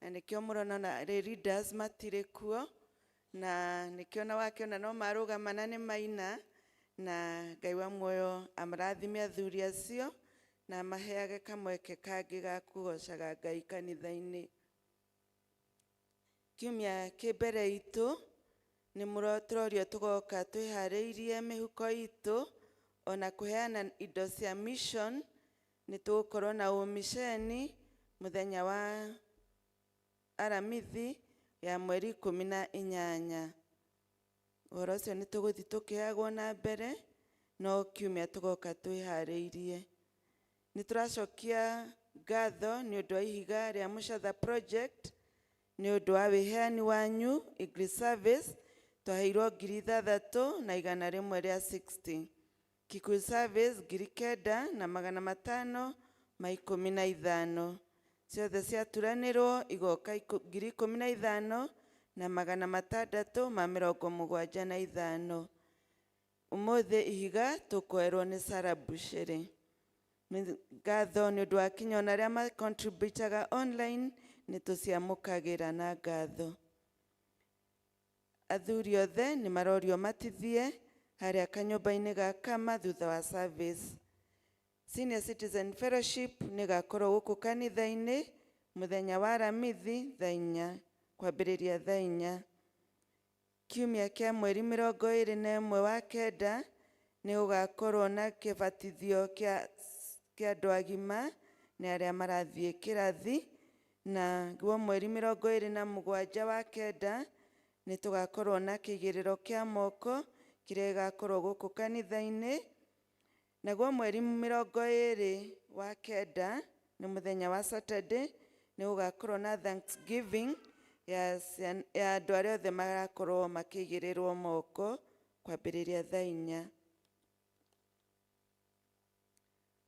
na nĩkĩo mũrona ona lay leaders matirĩ kuo, na nĩkĩo na wakĩona no marũgama na nĩ maina. Na Ngai wa muoyo amarathime athuri acio na amaheage kamweke kangĩ ga kũgocaga Ngai kanitha-inĩ. Kiumia kĩ mbere itũ Nĩ tũrorio tũgoka twĩharĩirie mĩhuko itũ ona kũheana indo cia mission. Nĩ tũgũkorwo na ũmiceni mũthenya wa Aramithi ya mweri 18. Ũhoro ũcio nĩ tũgũthiĩ tũkĩheagwo na mbere, no kiumia tũgoka twĩharĩirie. Nĩ tũracokia ngatho nĩ ũndũ wa ihiga rĩa Mũcatha project, nĩ ũndũ wa wĩheani wanyu. English service twaheirwo 6,160, Kikuyu service 9,515, ciothe ciaturanĩrwo igoka 15,675. Ũmũthĩ ihiga tũkwerwo nĩ Sarah Bushiri. Nĩ ngatho nĩ ũndũ wa kinya ona arĩa macontributaga online, nĩ tũciamũkagĩra na ngatho. Athuri othe nĩ marorio matithie harĩa kanyũmba-inĩ ga kama thutha wa service. Senior Citizen Fellowship nĩ gakorwo gũkũ kanitha-inĩ mũthenya wa Aramithi thaa 4, kwambĩrĩria thaa 4. Kiumia kĩa mweri 21 wa kenda nĩ gũgakorwo na kĩbatithio kĩa andũ agima nĩ arĩa marathiĩ kĩrathi, na guo mweri 27 wa kenda nĩ tũgakorwo na kĩigĩrĩro kĩa moko kĩrĩa gĩgakorwo gũkũ kanitha-inĩ. Naguo mweri 20 wa kenda nĩ mũthenya wa Saturday, nĩ gũgakorwo na Thanksgiving ya andũ arĩa othe marakorwo makĩigĩrĩrwo moko kwambĩrĩria thaa 4.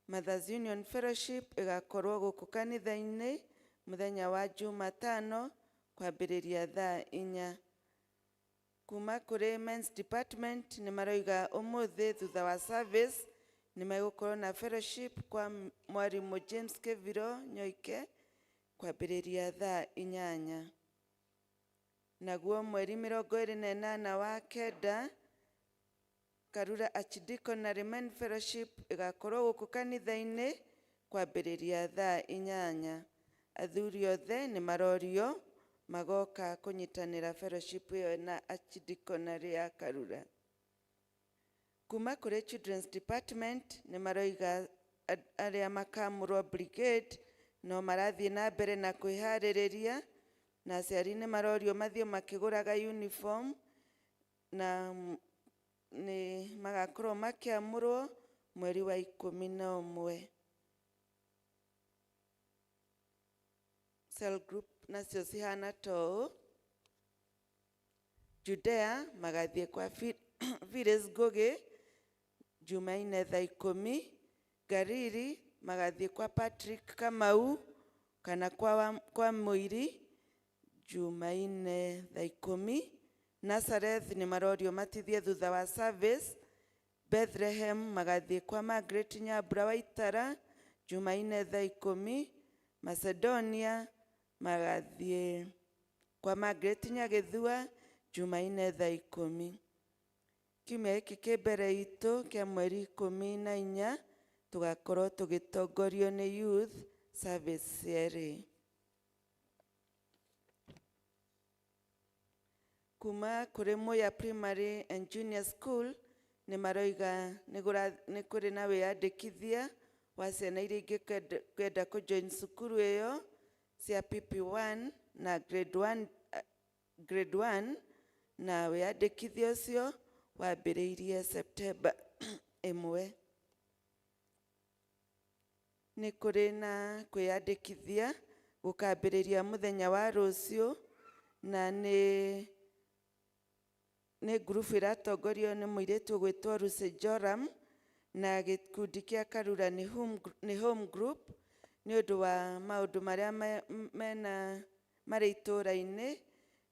Mothers Union Fellowship ĩgakorwo gũkũ kanitha-inĩ mũthenya wa Jumatano kwambĩrĩria thaa 4. Kuma kũrĩ Men's Department nĩ maroiga ũmũthĩ thutha wa service nĩ megũkorwo na fellowship kwa mwarimũ James Keviro Nyoike kwambĩrĩria thaa 8. Naguo mweri 28 wa kenda Karura Archdeaconry Men Fellowship ĩgakorwo gũkũ kanitha-inĩ kwambĩrĩria thaa 8. Athuri othe nĩ marorio magoka kũnyitanĩra fellowship ĩyo na Archdeaconry ya Karura. Kuma kũrĩ Children's Department nĩ maroiga arĩa makamũrwo brigade no marathiĩ na mbere na kwĩharĩrĩria, na aciari nĩ marorio mathiĩ makĩgũraga uniform, na nĩ magakorwo makĩamũrwo mweri wa 11. Cell group nacio cihana ta ũũ. Judea magathiĩ kwa Phyllis Ngugi Jumaine thaa 10. Gariri magathiĩ kwa Patrick Kamau kana kwa Mũiri Jumaine thaa 10. Nazareth nĩ marorio matithie thutha wa service. Bethlehem magathiĩ kwa Margaret Nyambura Waitara Jumaine thaa 10. Macedonia magathiĩ kwa Margaret Nyagĩthua Jumaine thaa 10. Kiumia gĩkĩ kĩ mbere itũ kĩa mweri 14 tũgakorwo tũgĩtongorio nĩ youth service cierĩ. Kuma kũrĩ Muya Primary and Junior School nĩ maroiga nĩ kũrĩ na wĩyandĩkithia wa ciana iria ingĩkwenda kũjoin cukuru ĩyo cia PP1 na grade 1, grade 1, na wĩyandĩkithia ũcio wambĩrĩirie September 1. Nĩ kũrĩ na kwĩyandĩkithia gũkambĩrĩria mũthenya wa rũciũ, na nĩ ngurubu ĩratongorio nĩ mũirĩtu ũgwĩtwo Lucy Joram, na gĩkundi kĩa Karura nĩ home group nĩ ũndũ wa maũndũ marĩa mena marĩ itũũra-inĩ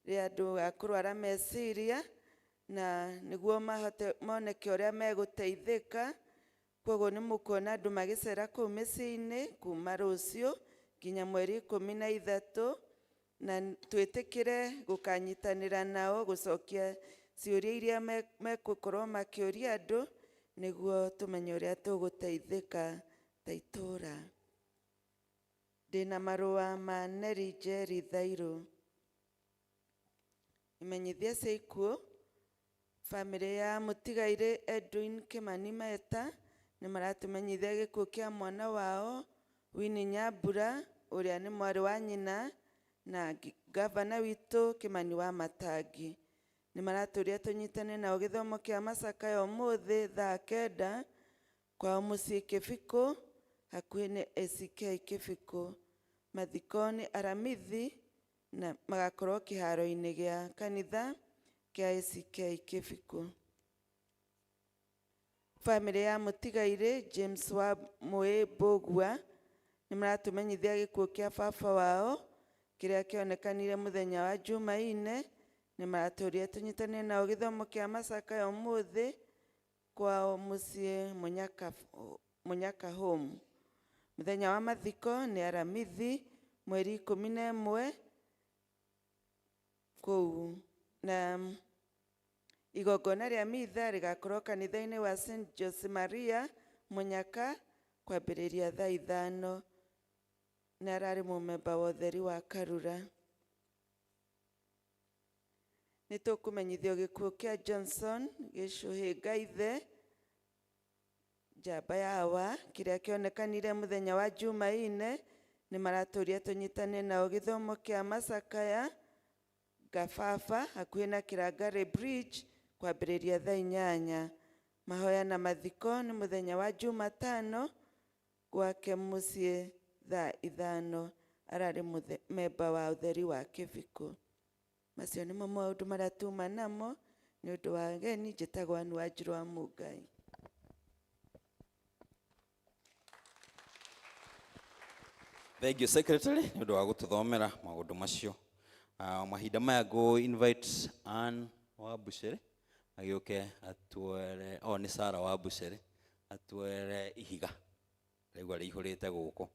rĩa andũ a kũrwara meciria, na nĩguo mahote moneke ũrĩa megũteithĩka. Koguo nĩ mũkuona andũ magĩcera kũu mĩciĩ-inĩ kuma rũciũ nginya mweri 13, na twĩtĩkĩre gũkanyitanĩra nao gũcokia ciũria iria megũkorwo makĩũria andũ nĩguo tũmenye ũrĩa tũgũteithĩka ta itũũra. Ndĩna marũa ma Neri Njeri Thairũ. Imenyithia cia ikuũ. Bamĩrĩ ya mũtigairĩ Edwin Kimani Meta nĩ maratũmenyithia gĩkuũ kĩa mwana wao Winnie Nyambura ũrĩa nĩ mwarĩ wa nyina na gavana witũ Kimani wa Matangi. Nĩ maratũria tũnyitane nao gĩthomo kĩa macakaya ũmũthĩ thaa 9 kwao mũciĩ Kĩbikũ hakuhĩ nĩ ACK Kĩbikũ. Mathiko nĩ Aramithi na magakorwo kĩharo-inĩ gĩa kanitha kĩa ACK Kĩbikũ. Bamĩrĩ ya mũtigairĩ James wa Mũĩ Mbũgua nĩ maratũmenyithia gĩkuũ kĩa baba wao kĩrĩa kĩonekanire mũthenya wa Jumaine. Nĩ maratũria tũnyitane nao gĩthomo kĩa macakaya ũmũthĩ kwao mũciĩ Mũnyaka Home. Mũthenya wa mathiko nĩ Aramithi mweri 11 kũu, na igongona rĩa mitha rĩgakorwo kanitha-inĩ wa St Jose Maria Mũnyaka kwambĩrĩria thaa 5. Nĩ ararĩ mũmemba wa ũtheri wa Karura. Nĩ tũkũmenyithio gĩkuũ kĩa Johnson Gĩcũhĩ Ngaithe njamba ya wa kĩrĩa kĩonekanire mũthenya wa Jumaine. Nĩ maratũria tũnyitane nao gĩthomo kĩa macakaya Gababa hakuhĩ na Kĩrangare Bridge kwambĩrĩria thaa 8. Mahoya na mathiko nĩ mũthenya wa Jumatano gwake mũciĩ thaa 5. Ararĩ memba wa ũtheri wa Kĩbikũ. Macio nĩmo maũndũ marĩa tuma namo. Nĩ ũndũ wa ageni, njĩtagwo Ann Wanjiru wa Mũngai. Thank you secretary nĩ ũndũ wa gũtũthomera maũndũ macio. Mahinda maya ngũ invite Ann wa Bucere agĩũke atuere, oh nĩ Sarah wa Bucere atuere ihiga ndaigua rĩihũrĩte gũkũ.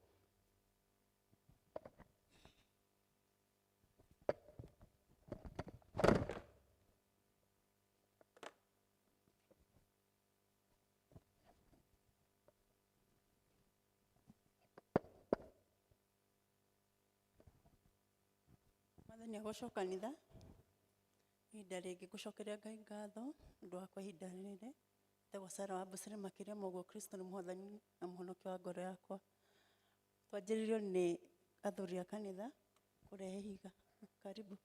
Mwathani agocwo kanitha. Ihinda rĩngĩ ngũcokeria Ngai ngatho ũndũ wa kwa ihinda rĩrĩ. Njĩtagwo Sarah wa Bucere makĩria ma ũguo Kristo nĩ Mwathani na mũhonokia wa ngoro yakwa. Twanjĩrĩirio nĩ athuri a kanitha kũrehe ihiga. Karibu.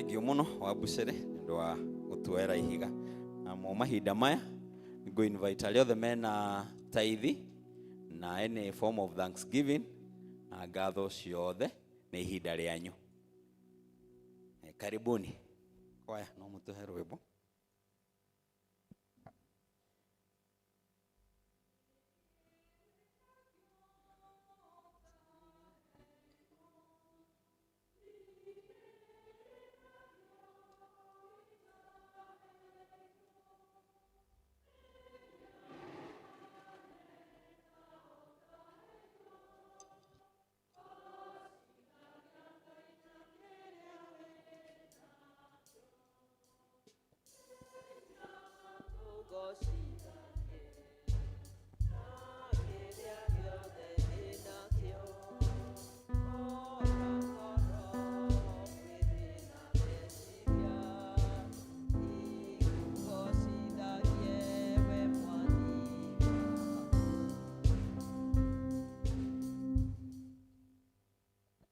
Thengio mũno wa Bucere nĩ ũndũ wa gũtuoera ihiga. Namo mahinda maya ngũ invite arĩa othe mena taithi na any form of thanksgiving na ngatho ciothe nĩ ihinda rĩanyu. Karibuni. Kwaya no mũtũhe rwĩmbo.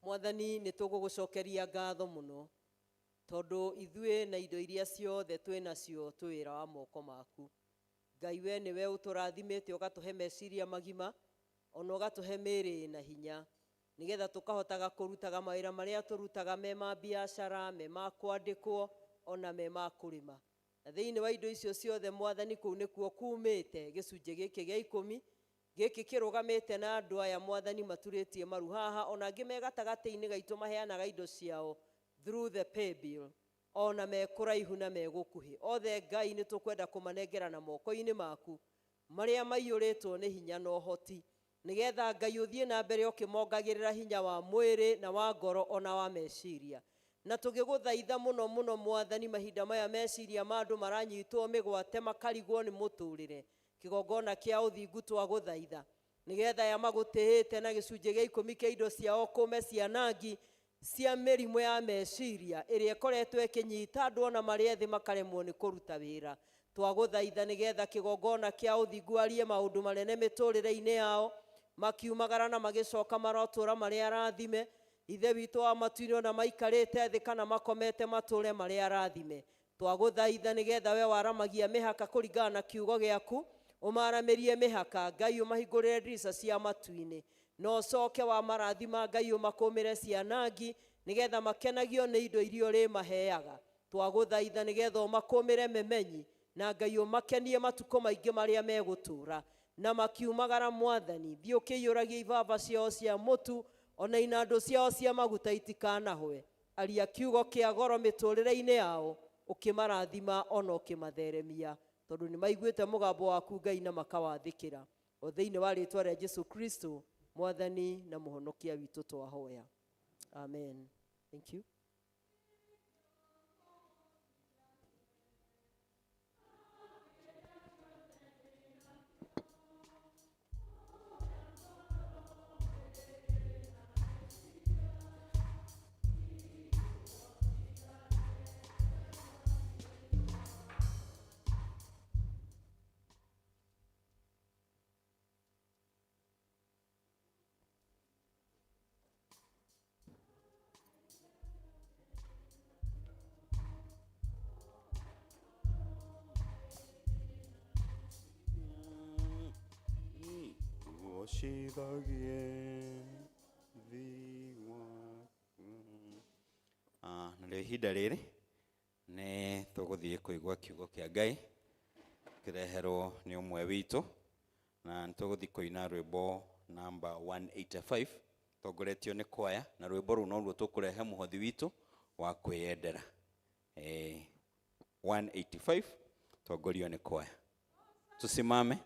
Mwathani nĩ tũgũgũcokeria ngatho mũno tondũ ithuĩ na indo iria ciothe twĩ nacio twĩ wĩra wa moko maku. Ngai we nĩwe ũtũrathimĩte ũgatũhe meciria magima ona ũgatũhe mĩĩrĩ na hinya nĩgetha tũkahotaga kũrutaga mawĩra marĩa tũrutaga me ma biacara, me ma kwandĩkwo ona me ma kũrĩma. Na thĩinĩ wa indo icio ciothe Mwathani kũu nĩkuo kumĩte gĩcunjĩ gĩkĩ gĩa 10 gĩkĩ kĩrũgamĩte na andũ aya Mwathani maturĩtie maru haha ona angĩ me gatagatĩ-inĩ gaitũ maheanaga indo ciao through the pay bill ona me kũraihu na me gũkuhĩ. Othe Ngai nĩ tũkwenda kũmanengera na moko-inĩ maku marĩa maiyũrĩtwo nĩ hinya na ũhoti nĩgetha Ngai ũthiĩ na mbere ũkĩmongagĩrĩra hinya wa mwĩrĩ na wa ngoro ona wa meciria. Na tũgĩgũthaitha mũno mũno Mwathani mahinda maya meciria ma andũ maranyitwo mĩgwate makarigwo nĩ mũtũrĩre kĩgongona kĩa ũthingu twagũthaitha nĩgetha aya magũtĩĩte na gĩcunjĩ gĩa 10 kĩa indo ciao kũme cianangi cia mĩrimũ ya meciria ĩrĩa ĩkoretwo ĩkĩnyita andũ ona marĩ ethĩ makaremwo nĩ kũruta wĩra. Twagũthaitha nĩgetha kĩgongona kĩa ũthingu arie maũndũ manene mĩtũrĩre-inĩ yao makiumagara na magĩcoka marotũra marĩ arathime. Ithe witũ wa matu-inĩ ona maikarĩte thĩ kana makomete matũre marĩ arathime. Twagũthaitha nĩgetha we waramagia mĩhaka kũringana na kiugo gĩaku ũmaramĩrie mĩhaka Ngai ũmahingũrĩre ndirica cia matu-inĩ na ũcoke wa marathima Ngai ũmakũmĩre cianangi nĩgetha makenagio nĩ indo iria ũrĩmaheaga. Twagũthaitha nĩgetha ũmakũmĩre memenyi na Ngai ũmakenie matukũ maingĩ marĩa megũtũra na makiumagara Mwathani thiĩ ũkĩiyũragia ibaba ciao cia mũtu ona inandũ ciao cia maguta itikanahwe. Aria kiugo kĩa goro mĩtũrĩre-inĩ yao ũkĩmarathima ona ũkĩmatheremia tondũ nĩ maiguĩte mũgambo waku Ngai na makawathĩkĩra. O thĩinĩ wa rĩtwa rĩa Jesu Kristo Mwathani na mũhonokia witũ twahoya. Amen. Thank you. Narĩo ihinda rĩrĩ nĩ tũgũthiĩ kũigua kiugo kĩa Ngai kĩreherwo nĩ ũmwe witũ na nĩ tũgũthiĩ kũina rwĩmbo namba 185 tongoretio nĩ kwaya na rwĩmbo rũu noruo tũkũrehe mũhothi witũ wa kwĩyendera. 185 tongorio nĩ kwaya. Tusimame.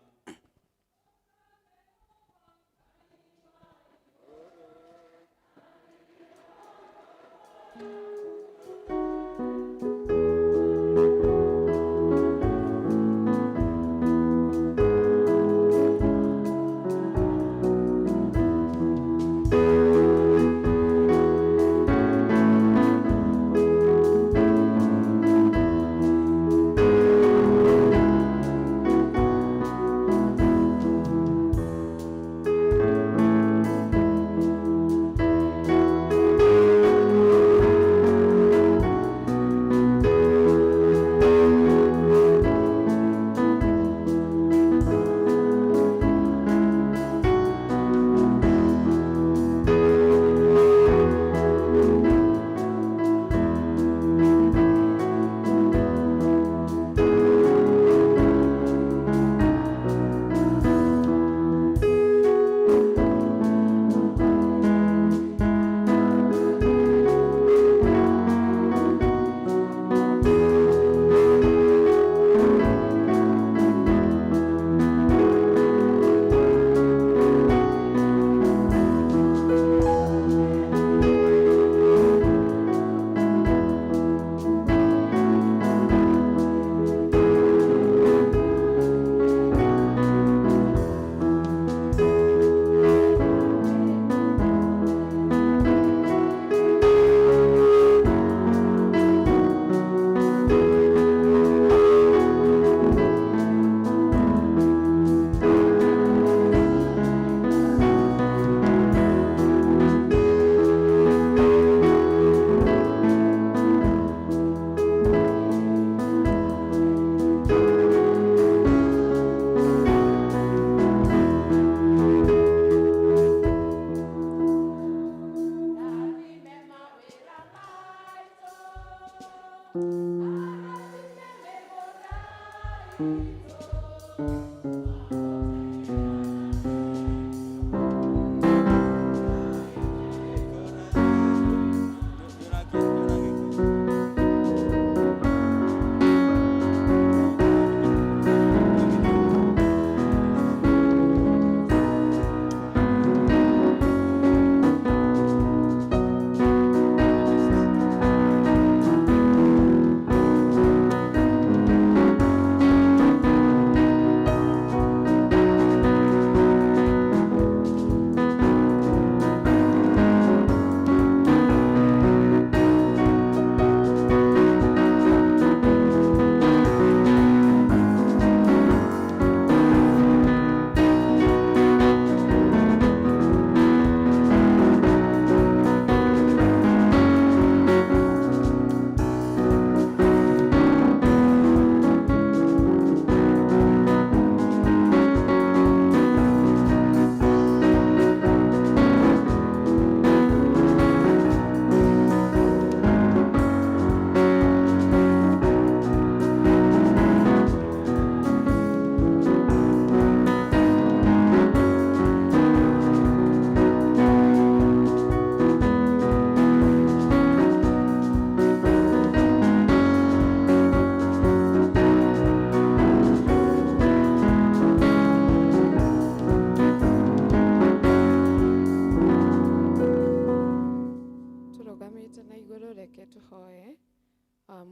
Tũrũgamĩte na igũrũ reke tũhoye.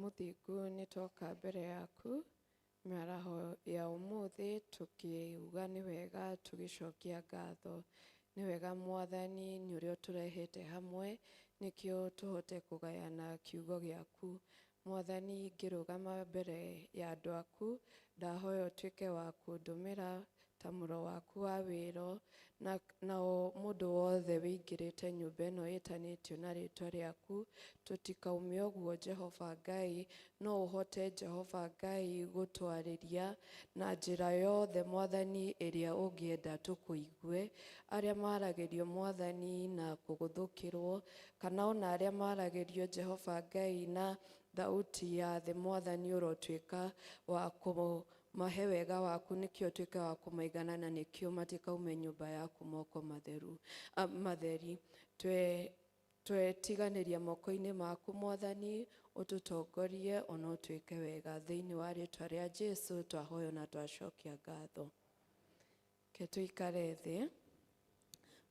Mũthingu nĩ twoka mbere yaku mĩaraho ya ũmũthĩ tũkiuga nĩ wega tũgĩcokia ngatho. Nĩ wega Mwathani nĩ ũrĩa ũtũrehete hamwe nĩkĩo tũhote kũgayana kiugo gĩaku. Mwathani ngĩrũgama mbere ya andũ aku ndahoya ũtuĩke wa kũndũmĩra ta mũro waku wa wĩro na nao mũndũ wothe wĩingĩrĩte nyũmba ĩno ĩtanĩtio na rĩtwa rĩaku tũtikaume ũguo Jehova Ngai no ũhote Jehova Ngai gũtwarĩria na njĩra yothe Mwathani ĩrĩa ũngĩenda tũkũigue. Arĩa maragĩrio Mwathani na kũgũthũkĩrwo kana ona arĩa maragĩrio Jehova Ngai na thauti ya thĩ Mwathani ũrotuĩka wa kũmahe wega waku nĩkĩo ũtuĩke wa kũmaigana na nĩkĩo matikaume nyũmba yaku moko matheru matheri. Twetiganĩria moko-inĩ maku Mwathani ũtũtongorie ona ũtwĩke wega thĩinĩ wa rĩtwa rĩa Jesu twahoya na twacokia ngatho. Ke tũikare thĩ.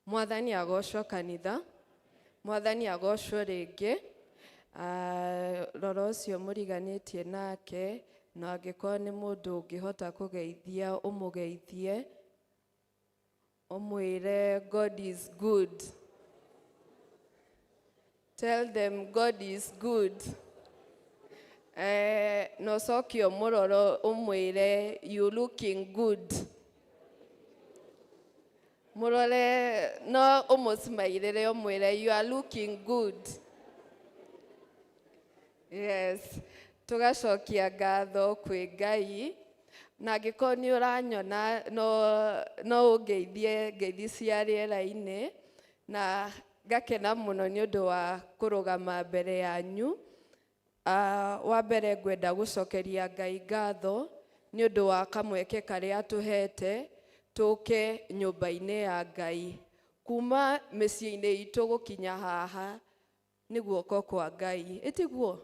Mwathani agocwo kanitha. Mwathani agocwo rĩngĩ. Rora ũcio mũriganĩtie nake na angĩkorwo nĩ mũndũ ũngĩhota kũgeithia ũmũgeithie ũmwĩre God is good. Tell them God is good. Na ũcoke ũmũrore ũmwĩre you looking good. Mũrore no ũmũcimairĩre ũmwĩre you are looking good. Yes, tũgacokia ngatho kwĩ Ngai na angĩkorwo nĩ ũranyona no ũngeithie ngeithi cia rĩera-inĩ na ngakena mũno nĩ ũndũ wa kũrũgama mbere yanyu. Wa mbere ngwenda gũcokeria Ngai ngatho nĩ ũndũ wa kamweke karĩa atũhete tũke nyũmba-inĩ ya Ngai. Kuma mĩciĩ-inĩ itũ gũkinya haha nĩ guoko kwa Ngai. Ĩtiguo?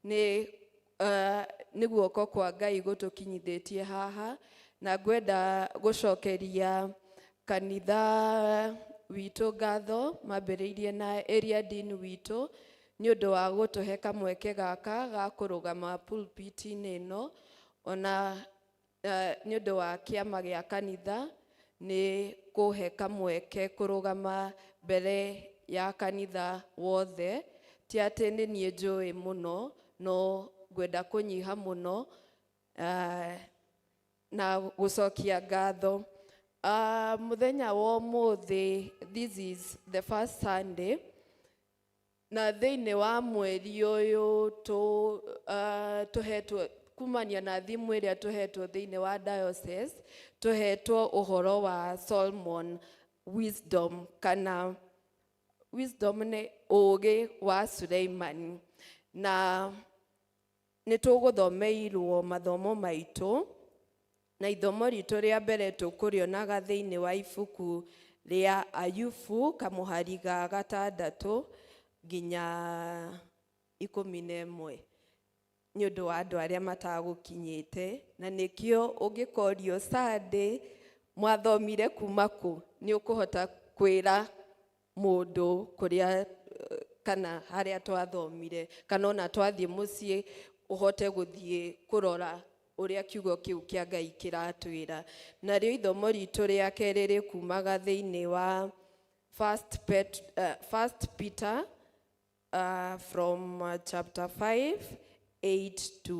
Nĩ guoko kwa Ngai gũtũkinyithĩtie haha na ngwenda gũcokeria kanitha witũ ngatho mambĩrĩirie na area dean witũ nĩ ũndũ wa gũtũhe kamweke gaka ga kũrũgama pulpit-inĩ ĩno ona nĩ ũndũ wa kĩama gĩa kanitha nĩ kũhe kamweke kũrũgama mbere ya kanitha wothe. Ti atĩ nĩ niĩ njũĩ mũno no ngwenda kũnyiha mũno na gũcokia ngatho. Mũthenya wa ũmũthĩ, this is the first Sunday na thĩinĩ wa mweri ũyũ tũhetwo kumania na thimũ ĩrĩa tũhetwo thĩinĩ wa diocese tũhetwo ũhoro wa Solomon wisdom kana wisdom nĩ ũũgĩ wa Suleimani. Na Nĩ tũgũthomeirwo mathomo maitũ, na ithomo ritũ rĩa mbere tũkũrĩonaga thĩinĩ wa ibuku rĩa Ayubu kamũhari ga 6 nginya 11, nĩ ũndũ wa andũ arĩa matagũkinyĩte, na nĩkĩo ũngĩkorio Sunday mwathomire kuma kũ, nĩ ũkũhota kwĩra mũndũ kũrĩa kana harĩa twathomire, kana ona twathiĩ mũciĩ ũhote gũthiĩ kũrora ũrĩa kiugo kĩu kĩa Ngai kĩratwĩra. Narĩo ithomo ritũ rĩa kerĩ rĩkumaga thĩinĩ wa First Peter from chapter 5 8 to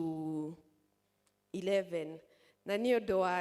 11, na nĩ ũndũ wa